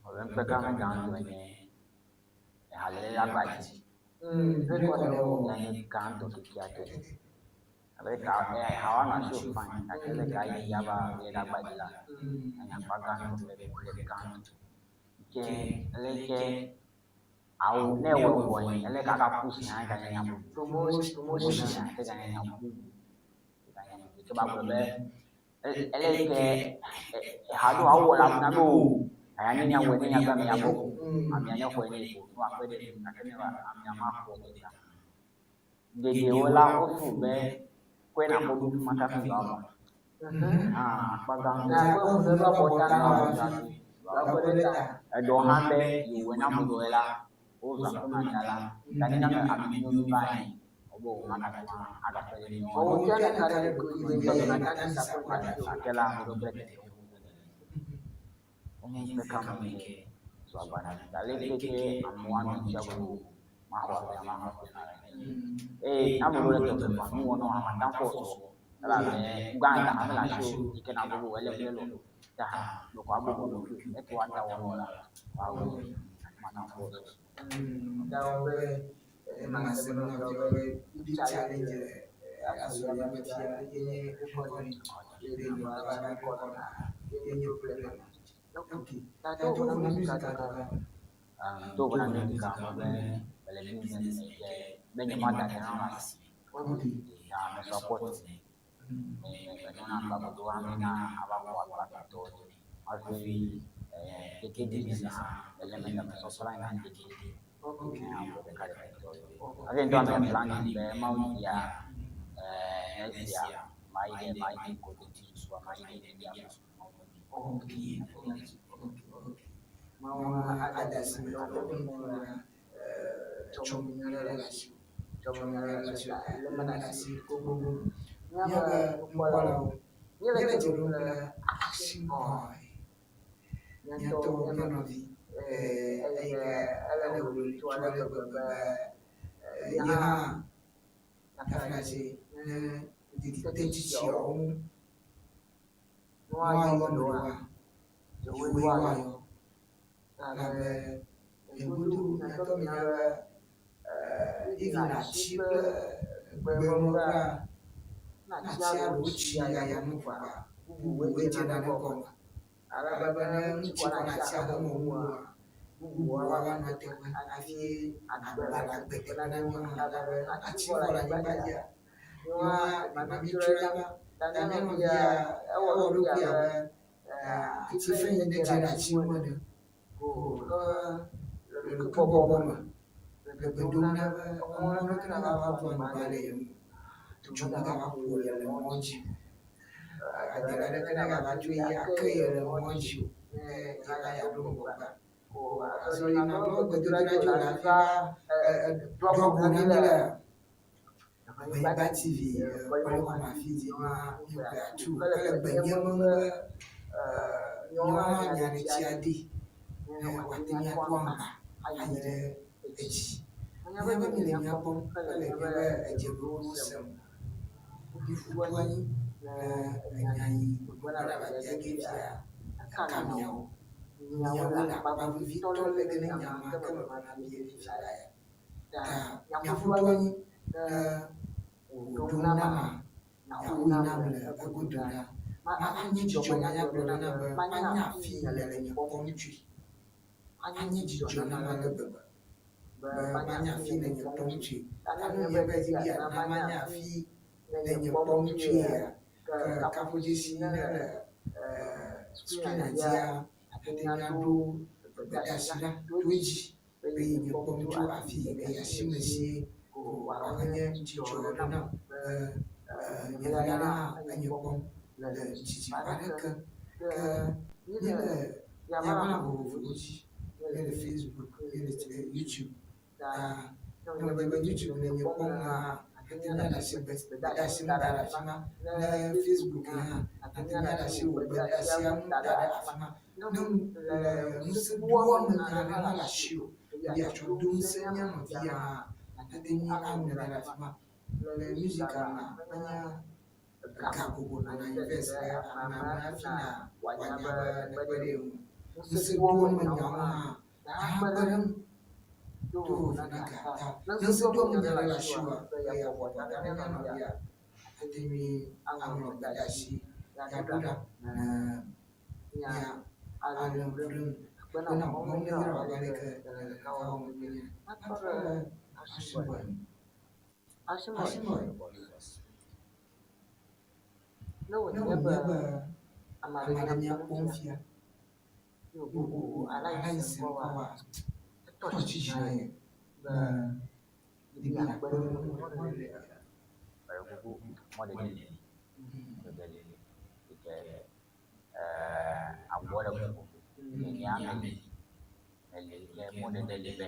Ƒe nukpekame gãtɔe nye ehalele agba dzi. Record ɖe wɔwɔ. Ya nye gãtɔ kekeake. Abe ka hawa nɔ asi wò fine gake le ga yi ava le ɖe agba dzi la, anye akpa gãtɔ kple kuxi gãtɔ. Ke leke awu ne ewɔe vɔ yi ele kaka push hã ganye nya bubu. Promotion Promotion hã ganye nya bubu. Ganye nya bubu. Ke ba gblɔ be eleke eha ɖo awɔ le afi na be o aya ne miawɔe ne miabe amea gbɔ ko amea ne xɔe ne ko ne wòakpe ɖe ŋu gake ne amea maxɔ o ta. Geɖewo la wofu be kɔe nàkɔ ɖo fi ma kafi va va. Hã akpa gãtɔ. Na kpe ŋu ne va bɔ ta na wò hafi va kpe ɖe ta. Eɖewo hã be yewɔe na ame ɖewoe la, wozɔ aƒe ma ta la, ta ne míaƒe ame nyɔnu va yi, wobe o magate ŋu agakpe ɖe mía Vɔ ŋu. wò ŋutɔ nèka ɖe ɖokuiwò dzi be yemate ŋu asa kpe ɖe Gake la, ame ɖewo kple tetewo. Wonye ŋkpe ka me ke zɔ agba na mi. Ale ke ke amewo anɔ ŋutia gblɔ o, maxɔ aƒea, maxɔ aƒea na mi. Eye ame ɖewo le tɔƒe vɔa nuwɔnawo hã mate ŋu akpɔ sɔ. Elabe gbã ga mele asiwò o yi ke nàgblɔ be ele kple lɔ. Ta ɖeko abɔbɔ ɖokuiwò eke woate awɔ nɔ la, woawɔe. Mate ŋu akpɔ sɔ. Dawo be mase be nɔviawo be big challenge le azɔlia me fia ye nye recording ye ɖe nyɔ va record ye nye problem. Okay. Ta to vovo na music ka? To vovo na music ka be mele business me ke be nyemada ɖe hã asi. Okay. Ya me support ne. Me me nɔna agbagbɔdo hã na ava kpɔ agbagbɔtɔ hafi keke business hã mele eme me supply na keke. Okay. Ɖeka ɖeka tɔ. Hafi ŋutɔ me planning be Mawu dzia next year mayi ɖe mayi ɖe Kotoku sua mayi ɖe India. Okay. Okay. Okay. Mawu ada si me tsɔ nya ɖe le asi. Tsɔ nya ɖe le asi. Le me asi gbogbo. Míaƒe nukpɔlawo. Míele dze ɖom kple Action Boy. Míatɔ mía nɔvi eyi ke ele wòli tso ale gbegbe be ye hã taflatse ne ɖeɖi te tsitsiawo ŋu ne woayɔ ame ɖewoa, yewoe woayɔ. Elabe egodo míatɔ míenya be even atsi kple gbemewo kura, ne atsia ɖewo tsi yaya nu vɔa, bubuwoe dzena ɖe egɔme. Ale be ne ŋutsu kɔ na atsia he mewu oa, bubuwo ava nɔ eteƒe hafi agbe le agbe teƒe na míawo hã. Elabe atsi vɔ le anyigba dzia, míawo hã ɖema mítrɔe ɖa va. Ta mía nɔvia ewɔ eɖokui abe ati fe yi ne dze ɖe ati ŋu ene. Ko ke le ɖokuibɔbɔ me le gbe dom ɖa be emɔ aɖeke nagava ʋu anyigba le ye ŋu o. Dzo megava ƒo ye le mɔ dzi o. Adela aɖeke nagava dzo yi ake ye le mɔ dzi o ne yeva yeaɖo ŋgɔgbea. Ko azɔli nɔnɔ gbedodoɖa dzi wòle hafi va doa go na mí le Anyigba TV kpɔɖeŋu afi dzi ma míeƒle atu hele gbe nyem be míawo hã nya ɖe tsia ɖi ne wòate ŋu aɖo aŋgba ayi ɖe edzi. Míabe míle mía kpɔm hele míaƒe edzeɖoɖowo sem. Míƒu to anyi ne enya yi wògbɔna ɖe agbadza ge fia eka miawo. Miawo le akpa vevitɔ lé ge ne nya ma ke me va na mí fifia la ya. Ta miaƒu to anyi ne wòɖom nam a, miaƒoe nam le egodo ɖa. Ma anye dzidzɔ manyagblɔ ɖe nam be manya afi le le nye kpɔm tsoe. Anye dzidzɔ nam ale gbegbe be manya afi le nye kpɔm tsoe. Ta ne nye be dzi bia na manya afi le nye kpɔm tsoea, ke kaƒodzesi ne le screen dzia, ate ŋu aɖo gbedeasi ɖa to edzi. Eye nye kpɔm tso afi yi asi me sie ko wòava nye dzidzɔ ɖe nam be nye vi aɖe hã enye kpɔm le didiƒe aɖe ke. Ke míele yamalã vovovowo dzi, míele Facebook, míele YouTube. Ta ne wònye be YouTube le nye kpɔm hã, àte ŋu aɖe asi gbedeasi ŋu da ɖe afi ma. Ne Facebook hã, àte ŋu aɖe asi wò gbedeasia ŋu da ɖe afi ma. Ne le ŋusẽdoame nya aɖe hã le asiwò be yeatsɔ do ŋusẽ mía nɔvia hã, àte ŋu aŋlɔe da ɖe afi ma. Le musical mea, menye ega ko nana invest ɖe amea me hafi na wòanya be nekpe ɖe ye ŋu. Ŋusẽdoame nyawo hã akpe ɖe eŋu to vovo na ga ta. Ne ŋusẽdoame nya aɖe le asiwòa, be yeabɔbɔ ta ɖe mía nɔvia. Ate ŋui aŋlɔ gbedeasi yeaɖo ɖa ne mía alé ŋku ɖe ŋu. Akpe na wò, Mawu neyra wò abe aleke nèle ɖeka wɔwɔ me kpli mí ene. Matrɔ ɖe Ashimboy ŋu. Ashimboy, Ne ne wònye wònye be be ame ame aɖe aɖe nya nya kpɔm kpɔm fia, fia, ye wògogo ale Alain si se ŋkɔa, ŋkɔa, etɔ etɔ tsi tsi dzi dzi na na ye ye be be yebi yebi yeakpe akpe ɖe ɖe ŋu ŋu mɔɖeɖe mɔɖeɖe. Meɖe kuku mɔɖeɖe li, mɔɖeɖe li yi ke awuwo le vovovo. Nye ya meli, meli yi ke mɔɖeɖe li be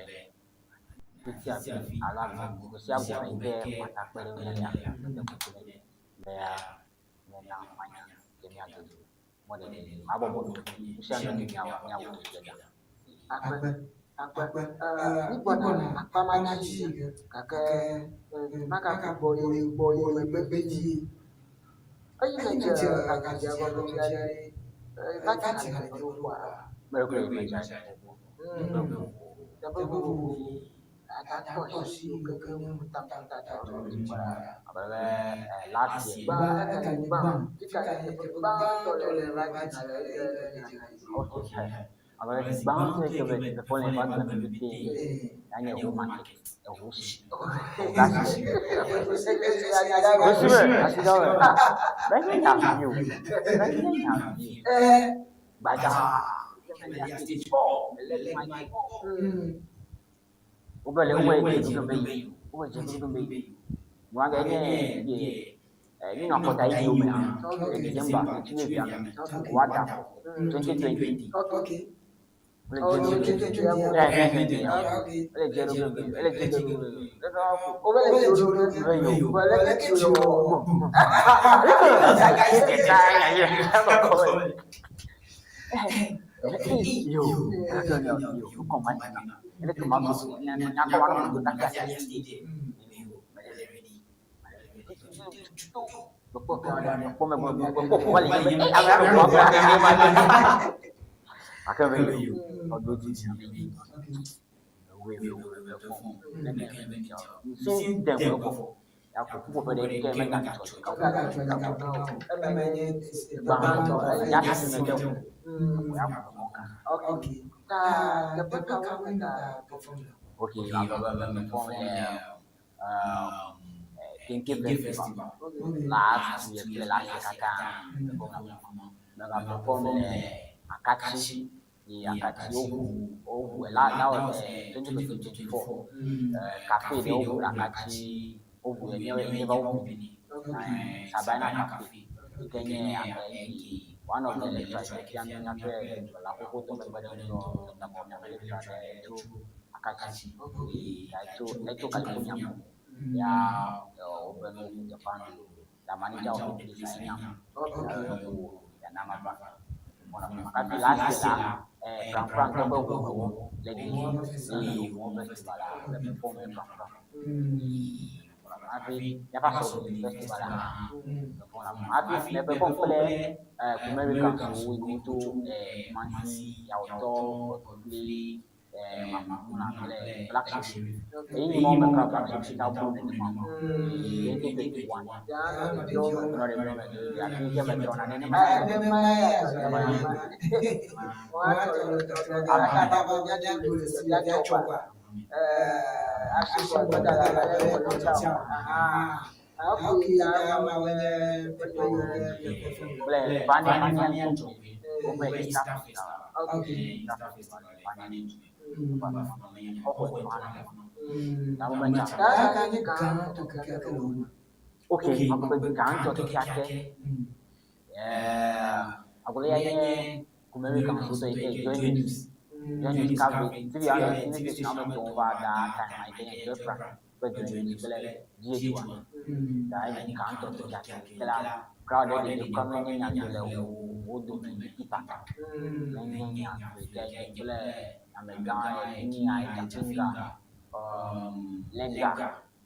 fi sia fi alo ago sia go me yi ke mate akpe ɖe ŋu lea, mede kuku nɛ be nena manya ke míado go. Mɔɖeɖe li. Mabɔbɔ ɖokuinye. Nu sia nu yi ke míawɔ, míawɔ together. Akpe, Akpe, akpe. akpe. Mígbɔna Mígbɔna akpa ma akpa ma dzi dzi yi yi ge ge gake gake magagbɔ magagbɔ yi yi gbɔ yi gbɔ yi megbe megbe vie. vie. Eyi Eyi nèdze nèdze hadzidzi hadzidzi gɔme gɔme fia fia ɖe, ɖe, va va dzi dzi ha ha le le teƒe teƒe ɖokua? ɖokua? Meɖe kuku medzi ha le teƒe vovovo. Mm. Teƒe Teƒe vovovo. vovovo. Adatɔ Adatɔ si si yiwo ke kekem nye ŋutaŋutatɔ ŋutaŋutatɔ le le dziƒoa. dziƒoa. Abe be last year. Gbã, Gbã, eka eka nye nye gbã? gbã? Fika Fika nye nye teƒe teƒe gbãtɔ gbãtɔ le le nèva va dzi dzi ha ha le le eye eye nèdze nèdze ha ha dzi? dzi? Okay. Abe gbãtɔ yi ke me perform le eƒe agbe me pɛtɛ Ee. ya nye Eho market, Eho si, Eho gas. Gosi Gosi me, asi ɖe me. Menye nya vi o. Menye nya vi o. Gbadza. Ke melia stage kpɔ, melé mic kpɔ. Wobe le wobe dze ɖoɖo be yi. Wobe dze ɖoɖo be yi. Nua ke nye ye minɔ akɔta yi wo mea. Le December ɣleti wuievia me. Woada akɔ. 2020. Okay. Wole Oh, dze ɖoɖo be yi. 2020 ya. Eh, 2020 ya. Okay. Wole dze ɖoɖo be yi. Wole dze ɖoɖo be yi. Wobe le dze ɖoɖo Be yi o. be leke tsi wɔ. Yo, yo, kɔ ma dzi na. Ele ke ma so nya nya kɔ wa no ta kia stage. Kpɔ kpɔ me kpɔ kpɔ kpɔ le nye be ame aɖe kpɔ Ake be yo, ɔdo dzi dzi be yi. We we we we fɔ. Since then we go for. Ya ko ƒuƒoƒe ɖe ke megatsɔ ɖeka o. Megatsɔ ɖeka o. Eme nye Gbãtɔ, gbãtɔ. nya si me dze o. Ya ko mɔ ka. Okay. Ta Ta teƒe teƒe kawoe kawoe nèga nèga perform le? Okay, abe be me perform le Kenke Festival Okay. last year kple last year katã. Mega perform le Akatsi yi Akatsi woʋu woʋu la that was 2024. Cafe ɖe woʋu le Akatsi woʋu nye nye va woʋu bi. Sabina Cafe yi ke nye yi one of the lecturer yi ke fia míaƒe dukplɔla xoxotɔ megbe ɖe ŋutɔ dɔkta míaƒe lecturer ɖe tso Akatsi. Etso etso California gbɔ. Ya wobe ne woʋu teƒea nu. The manager of the place enya. Ya na ma va. Hafi last year la, Frank Frank ƒe ʋu mewɔ le Benin eye wòwɔ festival la le perform le Frank Frank. Hafi míava sɔ Benin festival la hã perform le afi ma. Hafi me perform kple Americans wo yi ke wotso Kumasi, Yawɔtɔ, kple Mamuna kple Black Sherif. Eyi mɔ me kura Black Sherif ta blu nenema. 2021. Nɔ ɖevi me hafi ke metrɔna nenema. Nenema ye azɔ Woatrɔ tɔtrɔ ge ava va míaɖu le si míatsɔ kɔa. Ashimboy gbedada la ɖe kɔtsia. Okay, ta mawo nye teƒe yiwo ke le perform le. Kple Vanian Vanian Dzɔgbe woƒe Easter Festival. Okay. Easter Festival le Vanian Dzɔgbe. Xɔxɔe tɔ hã le afi ma. Ta wo metsa. Ta ka nye gãtɔ kekeake le wo me? Okay, agbe gãtɔ kekeake. Agbe ya nye American sotɔ yi ke Joy News. Joy News cafe TV ame TV station ame etɔ̃ va da time yi ke nye Joy Prime kple Joy News kple GH1. Ta enye gãtɔ kekeake. Ke la crowd ɖe ɖeɖe kura menye nya do le wo dome tipa. Menye nya do yi ke nye kple amegã Nia, Jafinga, Lega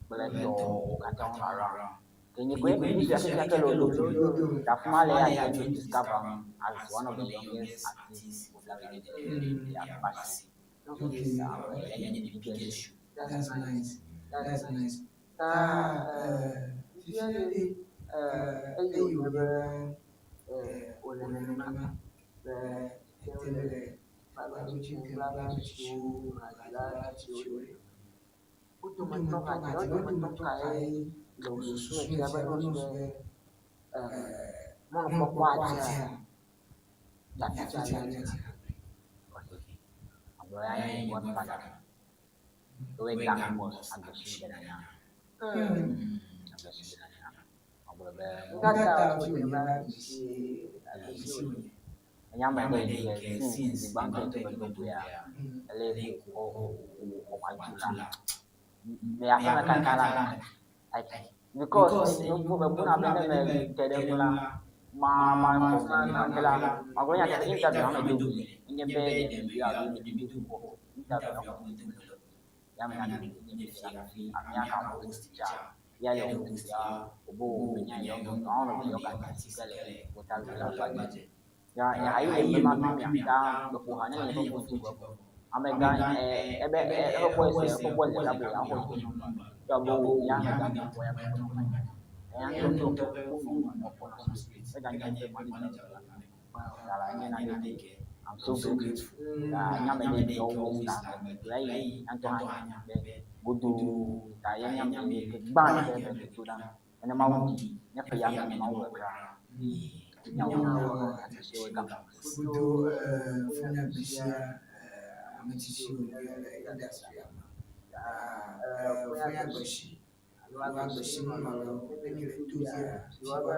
kple tɔwo katã wonɔ around. Ke nye koe nu sia kekeake le wo dome. Ta afi ma le ya Joy News discover as one of the youngest artists of that region. Yeah, Basi. Okay. Yeah, nye the biggest show. That's nice. That's nice. Ta Ta fifia ɖe Eyi wònye be wòle nenema be ete ŋu le kpakpatsi kple ame tsitsiwo, hadzila tsitsiwo ɖe. Wo dometɔ hadzilawo dometɔ kae le wò susu me fia be ne wosrɔ̃ be mɔnukpɔkpɔ adzea le afi sia le dzi? Agblɔ ya nye Godfather. Ewoe gang boss agbesi ɖe nanya. Agbesi ɖe nanya. Agblɔ be Nukata hafi wònye be agbesi agbesi wònye? Enya me ɖe yi ke since zi gbãtɔ yi ke medo goea, ele ko wòxɔ la. Le aƒeme kaka la, like because mebuna be ne mete ɖe eŋu la, ma ma gake la, magblɔ nyateƒe interview hã medo goe. Nenye be ɖe mebi alo ɖe medo go o, interview hã medo goe o. Ya me na do go nye fia hafi amea ka host dza. Ya le host ya wobe wònya yɔ gɔme yɔ gati ke le gota la gbadze. Ya hayi le me ma fi mia ta meƒo ha ne nye ƒe phone dzi gbɔ. Amegã ebe eƒe voice eƒe voice ɖeka ko ya xɔ dzi. Ya be wo ya amegã ƒo ya ƒe phone. Eya ŋutɔ ƒe phone me kpɔna straight. Eganye ƒe manager la. La nye nane ke. I'm so grateful. Ta nye ame ɖe yi ke always la me ya yi ŋutɔ hã nya be godoo ta ye nye ame yi ke gbã yi ke me do ɖa. Nenema wo ɖi nye ƒe ya me nenema wo kra. Wodo funyagbisia ame tsitsiwo le industria me. Funyagbesi alo agbesinɔlawo ne míele to dzia, fiwɔ be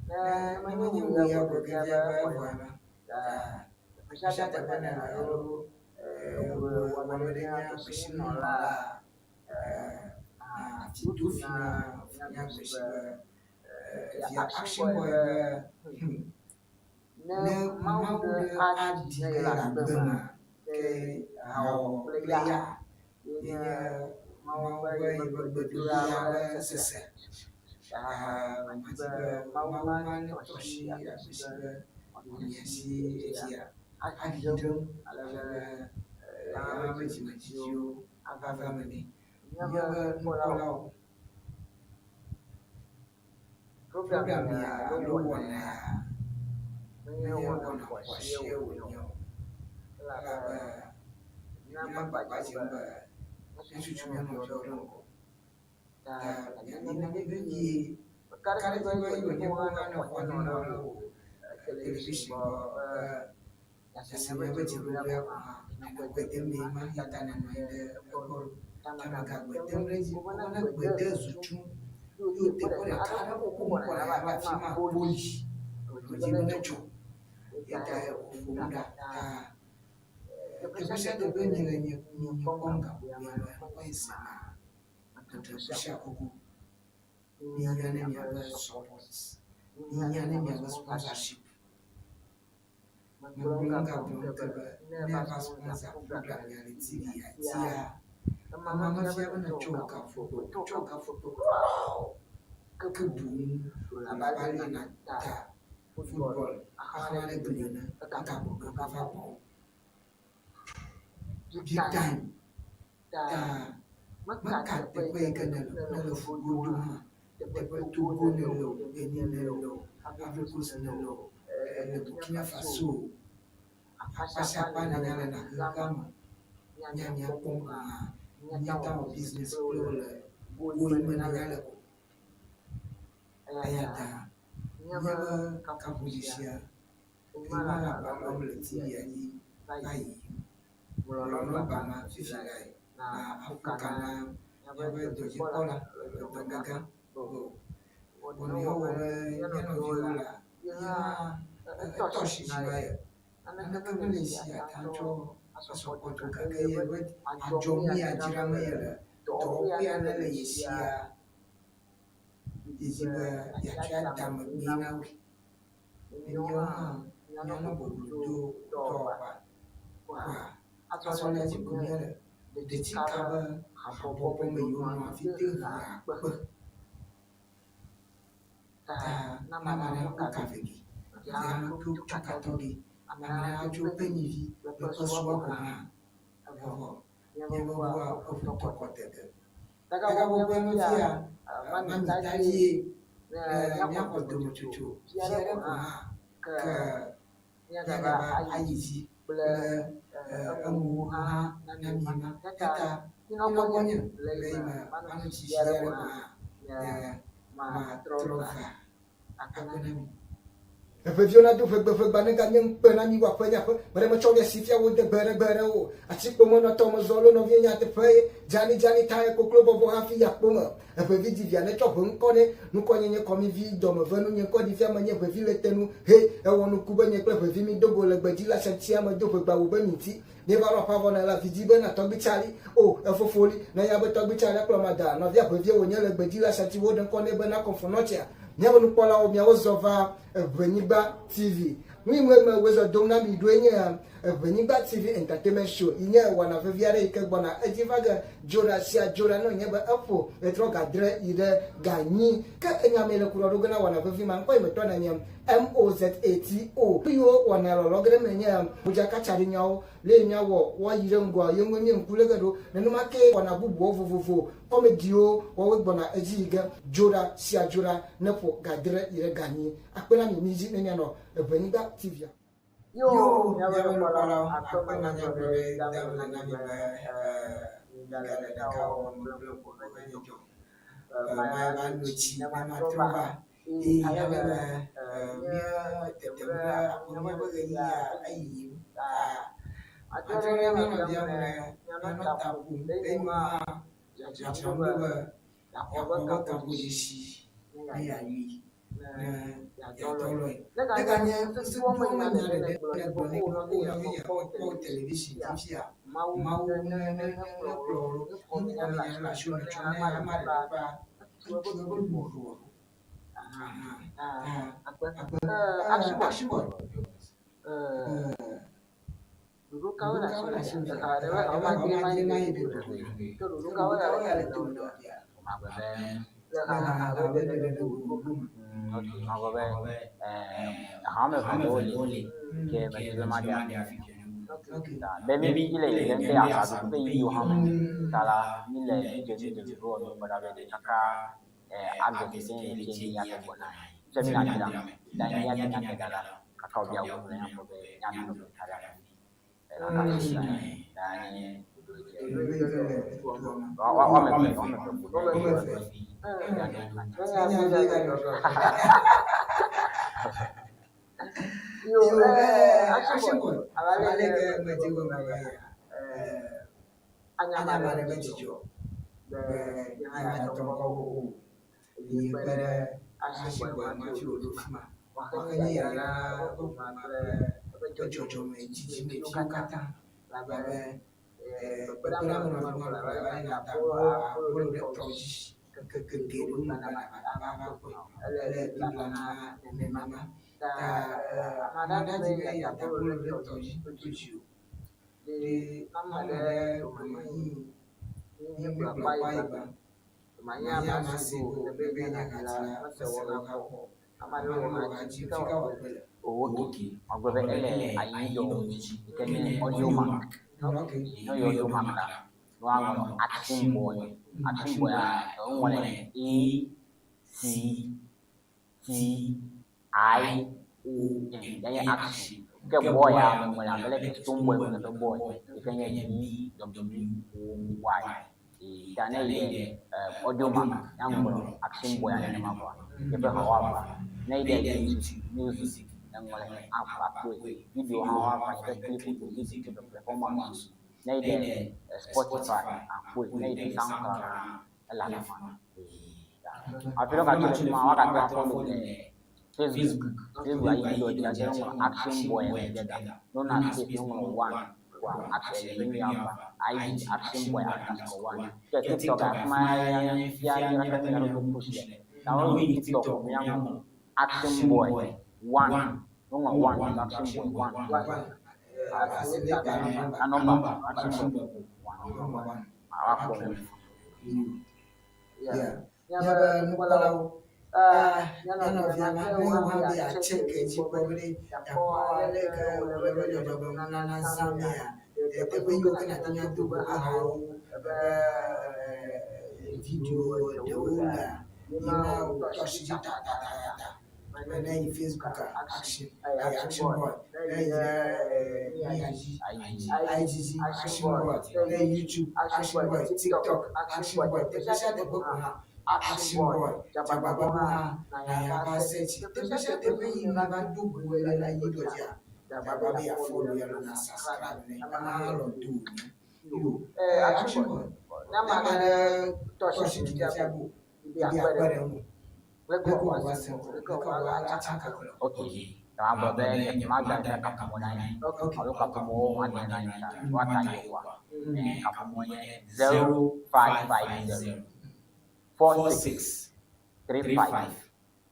ne menye wò ya gblɔ ge fia be evɔ la, teƒe sia teƒe nèle alo wò ame ɖe nye agbesinɔla ati do fi na funyagbesi be via action boy be ne Mawu ɖe aɖi ne yele agbe mea, ke hawɔ kple ya ye nye Mawu ƒe yeƒe gbedodoɖa ƒe sese. Madi be Mawu ma netɔ asi agbesi be wòanye asi edzia aɖi ɖem ale be yeaƒe dzimedzidziwo ava eme nɛ. Míaƒe nukpɔlawo. Program ya alo wɔna ya menye wɔna xɔasie wònye o. Elabe míaƒe agbagba dzem be míatutu mía nɔviwo ɖe ŋgɔ. Ta míadi na mí vevie. Meka ɖe edzi be eyi wònye be woanɔ xɔa nɔ na wò television gbɔ be Esi míaƒe dziɖuɖua ko hã, nenɔ gbe dem mee ma eya ta nenɔ anyi ɖe egbɔ ɖo. Ta mègagbe dem ɖe edzi o, ne gbe de zu tsu ye wò teƒe ɖeka aɖe ko ko ŋkɔ le abe afi ma poli wòdzi be netsɔ. Eya tae wòƒo nu ɖa ta teƒe sia teƒe miele nye nye kpɔm gaƒoƒoea me ŋkɔe se ma meɖe kusia kuku. Míhiã ne miaƒe support, míhiã ne miaƒe sponsorship. Megblɔ gagblɔ ŋutɔ be ne eva sponsor program ya le TV ya dzia, ema mefia be netsɔ wò gaƒoƒo, tsɔ gaƒoƒo kura o. Ke boŋ wòle abe ale yi nàta football axlã ɖe gli ene, egaƒoƒo gava gbɔwò. Big time. Ta meka teƒe yi ke nèle, nèle ƒu godo hã, teƒe Togo nèle o, Benin nèle o, Ivory Coast nèle o, le Burkina Faso o, akpa sia akpa nènya le na xexea me, mía mía kpɔm ko hã, míate ŋu awɔ business kple wo le go yi me nènya le ko. Eya ta míaƒe kaƒodzesia, ema le agba lɔm le TV dzi va yiyim. Ŋlɔ nɔmba ma fifi lae na aƒo ka na míaƒe dɔdzikpɔla alo dɔmegã be wɔnɛ wɔ be mía nɔviwo la ye hã etɔ asi dzi va ye. Naneke mele esi yeate ŋu atsɔ asɔ kpɔtɔ o gake yeƒe adzɔnu ya dzram yele dɔwɔƒea ne le ye sia yedi be yeatsɔe ada megbee na woe. Ne míawo hã míanɔ boblo do dɔwɔƒea kpɔa, azɔ le edzi ko míele ɖetika be habɔbɔ me yiwo nɔ afi te ŋu akpe. Ta ne ame aɖe ku kavegi, ya tso tsɔkatɔgi, ame aɖe atso penyivi le ƒe sua ko hã evɔ míaƒe ʋua eƒu tɔkɔ tete. Tagaƒoƒoa me fia, mami ta vie. Ne míaxɔ dometsotso vi aɖe ko hã, ke míagava ayi dzi kple enuwo hã na mí ma. Eya ta minɔ gbɔnye le yi me manɔ tsi vi aɖe ko hã ne matrɔ va akpe na mi. Eʋeviwo nado ʋegbe ʋegba neganye ŋukpe na mi woaƒe nye aƒe meɖe metsɔ mia si fia wo de gbe ɖe gbe ɖe o. Atikpo menɔ tɔ mezɔ alo nɔviye nyateƒe ye dzani dzani tae koklo bɔbɔ hafi yi akpo me. Eʋevi di via netsɔ ʋe ŋkɔ nɛ. Nukɔ nye nye kɔmivi dɔme ve nu nye ŋkɔ ɖi fia menye ʋevi le te nu. He, ewɔ nuku be nye kple ʋevi mi do go le gbedzi le asatia me do ʋegba wo be mi ŋti. Míeva ɖo aƒea vɔ ne la vi di be na tɔgbi Charlie. O, efofo li. Ne nya be tɔgbi Charlie akplɔ mada nɔvia ʋevie wònye le gbedzi le asati woɖe ŋkɔ nɛ be na kɔnfɔnɔtsia. Míaƒe nukpɔlawo, miawo zɔ va Eʋenyigba TV. Nu yi ŋue me wozɔ dom na mi ɖoe nye Eʋenyigba TV Entertainment Show yi nye wɔna vevi aɖe yi ke gbɔna edzi va ge dzoɖa sia dzoɖa ne wònye be eƒo ɣetrɔ ga adre yi ɖe ga enyi. Ke enya mee le ku ɖɔ ɖo ge na wɔna vevi ma ŋkɔ yi metɔ na nye MOZATO. Nu yiwo wɔna lɔlɔ ge ɖe eme nye modzakatsaɖinyawo, lee míawɔ woayi ɖe ŋgɔa ye ŋue míe ŋku lé ge ɖo. Nenema kee wɔna bubuwo vovovo, kɔmediwo wɔwoe gbɔna edzi yi ge dzoɖa sia dzoɖa ne ƒo ga adre yi ɖe ga enyi. Akpe na mi, midzi ne mianɔ Eʋenyigba TV-a. Yo, Yo, míaƒe míaƒe nukpɔlawo, nukpɔlawo, akpe akpe manyagblɔ manyagblɔ ɖe ɖe dame dame le le na na mi mi be be mígale mígale ɖeka ɖeka wɔm wɔm kple kple ƒome ƒome dzidzɔ. dzidzɔ. Maya Maya va va no no tsi tsi ne ne matrɔ matrɔ va. va. Eye Eye ale ale be be mía mía tetem tetem ɖe ɖe aƒe aƒe míaƒe míaƒe ɣeyiɣia ɣeyiɣia eyiyim. eyiyim. Ta Ta atrɔ atrɔ ɖe ɖe mía mía nɔvia nɔvia ŋu ŋu ɖe ɖe míanɔ míanɔ ta ta ƒom. ƒom. Eye Eye nu nu hã hã dzadzram dzadzram ɖo ɖo be be yeaxɔ yeaxɔ eƒe eƒe kaƒodzesi kaƒodzesi ne ne yeayi yeayi ne ne yeadɔ yeadɔ lɔe. lɔe. Neganye Neganye ŋusẽdoame ŋusẽdoame nya nya ɖeɖe ɖeɖe negblɔ nɛ negblɔ be nɛ o be o nɔvinye nɔvinye mekpɔ mekpɔ television television fifia. fifia. Mawu Mawu ne ne ne ne ne ne nekplɔ nekplɔ wò wò ɖo. ɖo. Nuxɔ Nuxɔ nya le nya le asiwò asiwò ne nètsɔ ame ne aɖe ame aɖe va va etu eƒe etu eƒe luʋɔ. luʋɔ. Aha. Aha. Ah, Ah, akpe. akpe. Ashibɔ. Ashibɔ. Ɖoɖo kawoe Ɖoɖo le kawoe asiwò le fifia? asiwò fifia? Eha ɖe Eha be ɖe be xɔma xɔma dzi dzi ma ma yi yi ɖe ɖe ɖoɖo. ɖoɖo. Ke ɖoɖo Ke kawoe ɖoɖo le kawoe le tome tome na na wò wò fifia? fifia? Magblɔ be Le Le hahaha hahaha be be ɖeɖe ɖeɖe ɖoɖo ɖoɖo gome. Ok, magblɔ be ehame eve ɖewo li ke medi be maɖe afia. Ok. Ok. Ta be mi mi le yiyim ɖe asaɖuƒe ƒe yiyiwo hã me. Ta la mi le mi dze mi dze ɖoɖo wɔm kpɔ ɖa be ɖe kaka August ke nye ɣleti enyia ke gbɔna. Tse mi le adrea me. Ta enyia ke míage ɖa la kaka wòbia wo ne míakpɔ be míaɖo ɖeka ɖe afi. Kaka si ta ta nye ɖoɖo yi ke. Ɖoɖo yi ke le toa me. Woame eve woame eve ko Woame ɖe eve. hafi Ne míaɖo nya Ne nya vi vi ɖe gaɖɔ. Yo, Yo, Ashibɔ. Ashibɔ. Abe Abe ale aleke ke medze medze gɔme gɔme va va yia, yia, anya anya ame ame aɖe aɖe be be dzidzɔ dzidzɔ be be ye hã ye hã yeatɔ yeatɔ ŋkɔ ŋkɔ xoxo. xoxo. Eye Eye kpe kpe ɖe ɖe Ashibɔ Ashibɔ ma ma fi fi wòɖo wòɖo fi fi ma. ma. Wòaxe Wòaxe nye nye yayra yayra na na eƒe eƒe ƒomea ƒomea kple kple eƒe eƒe dzɔdzɔme dzɔdzɔme dzidzimeviwo dzidzimeviwo katã. katã. Elabe Elabe kpekpeɖeŋu kpekpeɖeŋu nɔvi nɔvi ŋlɔ ŋlɔ abe abe ale ale nàta nàta abolo abolo ɖe ɖe tɔ tɔ dzi dzi ŋkeke ŋkeke geɖewo geɖewo gbɔna gbɔna va va ava va kpɔe. kpɔe. Ele Ele Biblia Biblia na na nenema. nenema. Ta Ta ame ame aɖe aɖe adi adi be be yeata yeata abolo abolo ɖe ɖe tɔ tɔ dzi dzi to to dzi dzi o. o. Ɖe Ɖe ame ame ɖe ɖe ɖomayi ɖomayi míegblɔ míegblɔ akpa yi akpa yi va. va. Ɖomayi Ɖomayi ame ame asi asi go go ne be ne be nye nye hati la hati la mese mese wɔ wɔ ha kpɔ. ha kpɔ. Ame Ame aɖewo aɖewo wɔ wɔ ha ha dzi dzi fi ka fi ka wòakpɔe wòakpɔe le. le. O ok, magblɔ be ele anyiɖɔwo dzi yi ke nye Audiomack. Ok. Ne woyɔ Audiomack la, ne woaŋlɔ Action Boy. Action Boy eŋlɔe A C T I O N ya nye Action. Ke boy a meŋlɔe abe leke Stone Boy ŋlɔ eƒe boy yi ke nye B W O Y. Ta ne eyi ɖe Audiomack ya ŋlɔ Action Boy nenema koa, yeƒe hawo ava. Ne eyi ɖe YouTube Music eŋlɔe akpɔe. Video hã woava yi ke clip music performance. Ne eyi ɖe Spotify akpɔe. Ne eyi ɖe SoundCloud hã ele afi ma. Hafi ne wogatso le fi ma woagate ŋu afollow le Facebook. Facebook ayi video dzi ate ŋu ŋlɔ Action Boy together. Ne wona space ne woŋlɔ one kpoa action ƒe nu ya va. IG Action Boy underscore one. Ke TikTok afi ma ya fia míate ŋu aɖo post le. Ta woyi TikTok míaŋlɔ Action Boy one. Ne woŋlɔ one Action Boy one. One. Asi ne ta nɔmba. A nɔmba Action Boy one. Nɔmba one. Woakpɔ nu. Yeah. Míaƒe nukpɔlawo, mía nɔvia ma ne wò hã be yeatse ke dzi kpɔ be ɖe yeakpɔ ale ke wòle be dzɔdzɔme nunana zã mea, teƒe yiwo ke nàte ŋu ado go hawo ƒe video ɖewo lea, ye ma wò Tɔ asi dzi tatatata. Ne eyi Facebook a, Action, eyi Action Boy. Ne eyi ɖe mía dzi, IG dzi, Action Boy. Ne eyi YouTube, Action Boy. TikTok, Action Boy. Teƒe sia teƒe ko hã, Action Boy. Dze agbagba be hã nàva search. Teƒe sia teƒe yi nèva do go le le yi dɔ dzia, dze agbagba be yeafollow ye alo nàsubscribe nɛ. Ema hã lɔ do wònye. Yo, Action Boy, ne ame aɖe tɔ asi dzi fia be o, be yeakpe ɖe eŋu. Leke wòava se ŋkɔ? Leke wòava atsaka kple? Ok, magblɔ be nyemada eƒe kaƒomɔ na anyi alo kaƒomɔwo made na anyi ta woata ye oa. Kaƒomɔ nye 0550 46 35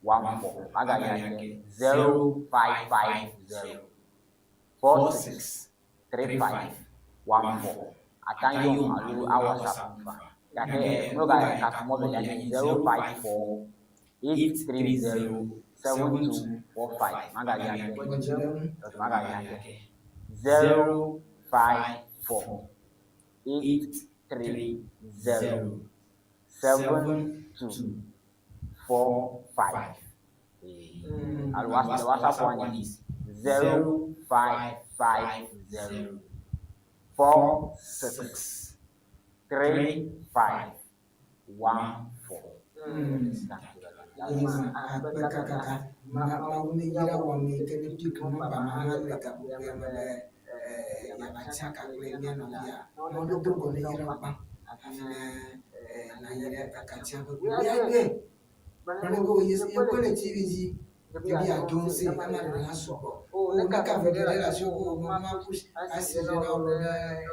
14. Magayi ake 0550 46 35 14. Ate ŋu ayɔm alo awɔ WhatsApp fa. Gake mlɔba kaƒomɔ velia nye 054 830 7245. Magayi ake. Magayi ake. 054 830 7245. Alo the WhatsApp one is 0550 46 35 14. Eye akpe kakaka ma Mawu ne yra wɔ ame yi ke ne pick nɔmba ma hã le gaƒoƒoea me be yeava tsaka kple mía nɔvia. Mawu ne do ŋgɔ ne yra wò gbã hafi ne nàyi ɖe akatsia ƒe gbe. Míaɖoe gblɔ nɛ be wò ye kpɔe le TV dzi ye be yeado ŋusẽ ema ɖe la sugbɔ. O ne ka ve ɖe le asiwò ko wò ma push asi ɖe na wò ne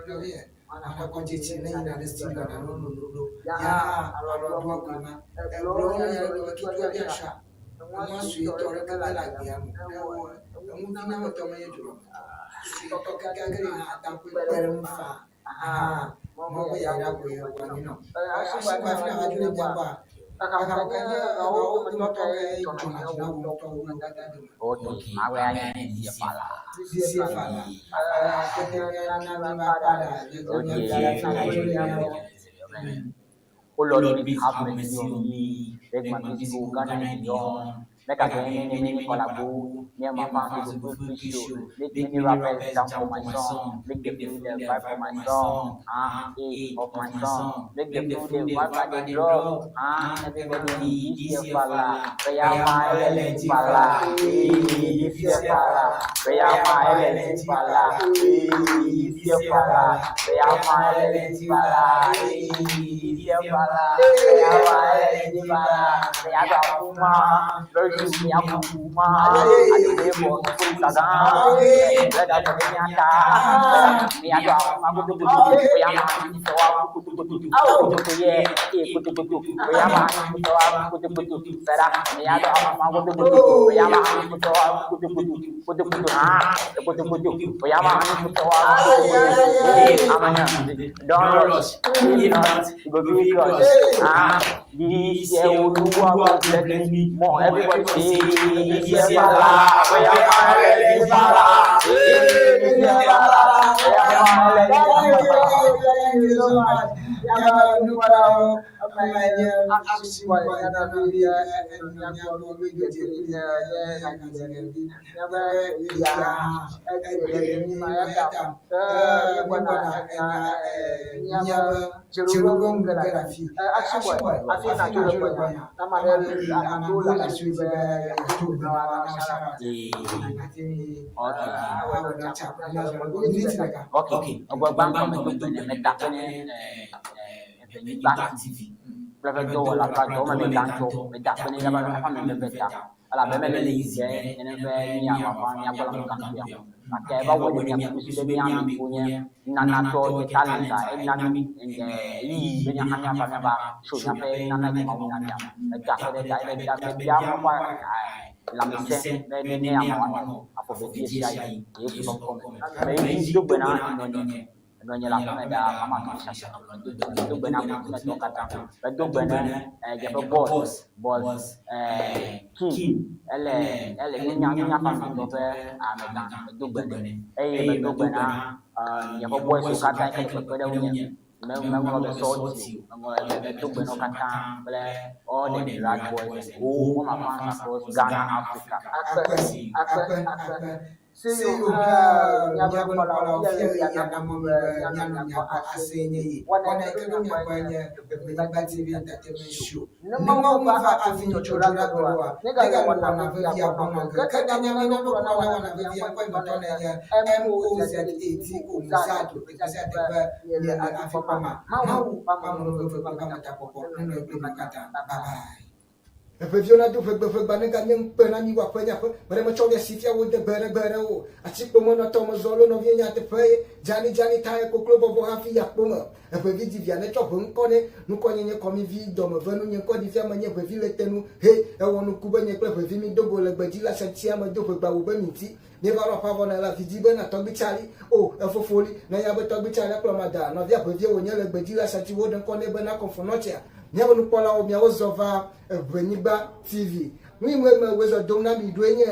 nɔvia mana kɔ dzetsi ne yina ɖe studio na no no no ya alɔ doa koe ma. Egblɔ wo ne ya ɖe gblɔ be kekea be asha emɔ suetɔ ɖeke mele agbea me o. Ewɔ eŋuvinyametɔ menye dzroametɔ. Suetɔ kekeake li hã ate ŋu kpe ɖe eŋu faa. Aha, mɔ be yayra koe wòanyi nɔ. Ashi gba hafi nàva dzo ɖe mía gbɔa, exaxawo ke nye egawo dometɔ kae dzɔna dzi na wò ŋutɔ wu wo katã dome? Ok, mawɔe anye DCFA la. DCFA la. Akpete mía na mi va kpa ɖa, Ok, Oh Lord, please have mercy on me. Make my music go Ghana and beyond. Make I get many, many collabo. Me and my fans go do free show. Make many rappers jump for my song. Make them feel the vibe for my song. Ah, eh, of my song. Make them feel the vibe at the drop. Ah, everybody, this year fala. Prayer my LNG fala. Eh, this year fala. Prayer my LNG fala. Eh, this year fala. Prayer my LNG fala. Eh, this year fala. Prayer my LNG fala. Prayer kuma. Lọ́jú mi akuma. Àdìgbò bọ̀ fún Instagram. Lẹ́dà tó ní ata. Mi àjọ àwọn agogogogo. Bóyá máa ń sọ wá kutukutu. Kutukutu yẹ ẹ kutukutu. Bóyá máa ń sọ wá kutukutu. Sẹ́dá mi àjọ àwọn agogogogo. Bóyá máa ń sọ wá kutukutu. Kutukutu hàn kutukutu. Bóyá máa ń sọ wá kutukutu. Ee amanya don rush. If not, you go be crush. Ah, this year Olúwa go bless me more. Everybody say this year fala. Bóyá máa lẹ̀ fala. This year fala. Bóyá máa lẹ̀ fala. Thank you so much. Yàrá nukura o, ọmọ ẹ̀yẹ action boy, yàrá bí ẹ ẹ nyàgbọ́ méjèèjì ẹ ẹ nàìjíríà bí yàrá ẹ ẹ ní mayata ẹ gbọ́dọ̀ ẹ nyàgbọ́ tserogbɔ ŋgɛlɛ fi action boy afi nàìjíríà gbɔ ya amadu la su bɛ to gbɛwa na sara. Ok, ọgbọ gbàǹkan mi tó gbẹ̀nẹ̀ mẹ́ta pé ní Evenyigba TV. Kple eƒe dɔwɔla kple dɔwɔme me gãtɔ meda akpe nɛ elabe eƒe ame veve ta elabe mele easy be nene ƒe míawɔ míagbɔ le ŋkaŋkea o. Gake eva wɔe be míaƒe susu be mía ame yiwo nye nunanatɔ nye talent ena mí ɣeyiɣi be míaxa míava míava tso míaƒe nunana yi Mawu na mía. Meda akpe ɖe eta eye meda akpe bia Mawu lãmesẽ be ne ne amewo anɔ afɔ vevie sia yi le Yesu ƒe ŋkɔ me. Meyi do gbe na nɔnye nɔnye le aƒeme ɖaa mama Patricia medo gbe na ƒometɔwo katã. Medo gbe na dzeƒe boss boss King ele ele nunya nunya famitɔ ƒe amegã medo gbe nɛ eye medo gbe na dzeƒe boys wo katã yi ke le kpekpe ɖe ŋunye Me meŋlɔ be sɔɔti o, meŋlɔ be medo gbe na wo katã kple all the drag boys and all my fans across Ghana, Africa. Akpe, Akpe, akpe, akpe. akpe. Se Se yiwo yiwo hã hã míaƒe míaƒe nukpɔlawo nukpɔlawo fia fia ɣeyiɣi ɣeyiɣi anamɔ anamɔ mi mi be be míanɔ míanɔ miagbɔ miagbɔ ase ase nye nye yi. yi. Wɔna Wɔna yi yi ke ke ɖo ɖo miagbɔe miagbɔe nye nye Eʋenyigba Eʋenyigba TV TV Entertainment Entertainment Show. Show. Ne Ne Mawu Mawu meva meva hafi hafi nyɔtsɔ nyɔtsɔ ɖa ɖa gbe gbe ɖoa, ɖoa, míegale míegale wɔna wɔna vevia vevia gbɔ gbɔ nɔ nɔ ge. ge. Ke Ke ɖanya ɖanya míana míana ɖo ɖo kplɔ kplɔ na na wɔna wɔna vevia vevia ŋkɔ ŋkɔ yi metɔ metɔ ne ne nye nye M-O-Z-A-T-O Mozato Mozato teƒe teƒe sia sia teƒe teƒe miele miele afi afi kpɔma. kpɔma. Mawu Mawu ƒe ƒe amenuveve amenuveve kple kple eƒe eƒe ametakpɔkpɔ ametakpɔkpɔ nenɔ nenɔ kpli kpli mi mi katã. katã. Bye Bye bye. bye. Eʋeviwo nado ʋegbeʋegba ne ganye ŋukpe na mi wɔ aƒe nye aƒe. Me ɖe metsɔ via si fia wo de gbe ɖe gbe ɖe o. Atikpo menɔ tɔ mezɔ lo nɔvie nye ateƒe ye. Dzani dzani tae koklo bɔbɔ hafi yi akpo me. Eʋevi di via netsɔ ʋe ŋkɔ nɛ. Nukɔ nye kɔmivi dɔmeve nu nye ŋkɔ ɖi fia menye ʋevi le te nu. He ewɔ nuku be nye kple ʋevi mi do go le gbedzi le asatia me do ʋegba wo be mi ŋuti. Míeva ɖo aƒe vɔ ne le avi dzi bena tɔgbui Tsali. O, efofo li. Ne nya be tɔgbui Tsali akplɔ mada nɔvia ʋevie wònye le gbedzi le asati woɖe ŋkɔ nɛ bena kɔnfɔnɔtsia. Míaƒe nukpɔlawo miawo zɔ va Eʋenyigba TV. Nu yi me me wozɔ dom na mi ɖoe nye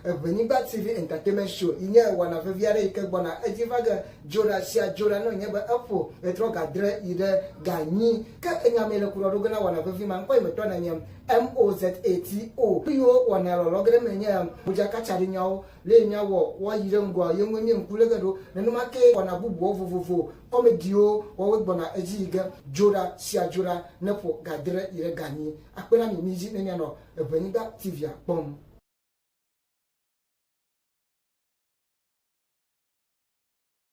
Eʋenyigba TV Entertainment Show yi nye wɔna vevi aɖe yi ke gbɔna edzi va ge dzoɖa sia dzoɖa ne wònye be eƒo ɣetrɔ gadre yi ɖe ganyi. Ke enya mee le kuɖɔ ɖo ge na wɔna vevi ma ŋkɔ yi metɔ ne nye M-O-Z-A-T-O. Nu yiwo wɔna lɔlɔ ge ɖe eme nye modzakatsaɖinyawo, le yi míawɔ woayi ɖe ŋgɔa ye ŋue mí ŋku lé ge ɖo. Nenema kee wɔna bubuwo vovovo, kɔmediwo woawoe gbɔna edzi yi ge dzoɖa sia dzoɖa ne ƒo gadre yi ɖe ganyi. Akpe na mi, midzi ne mianɔ Eʋenyigba TV-a kpɔm.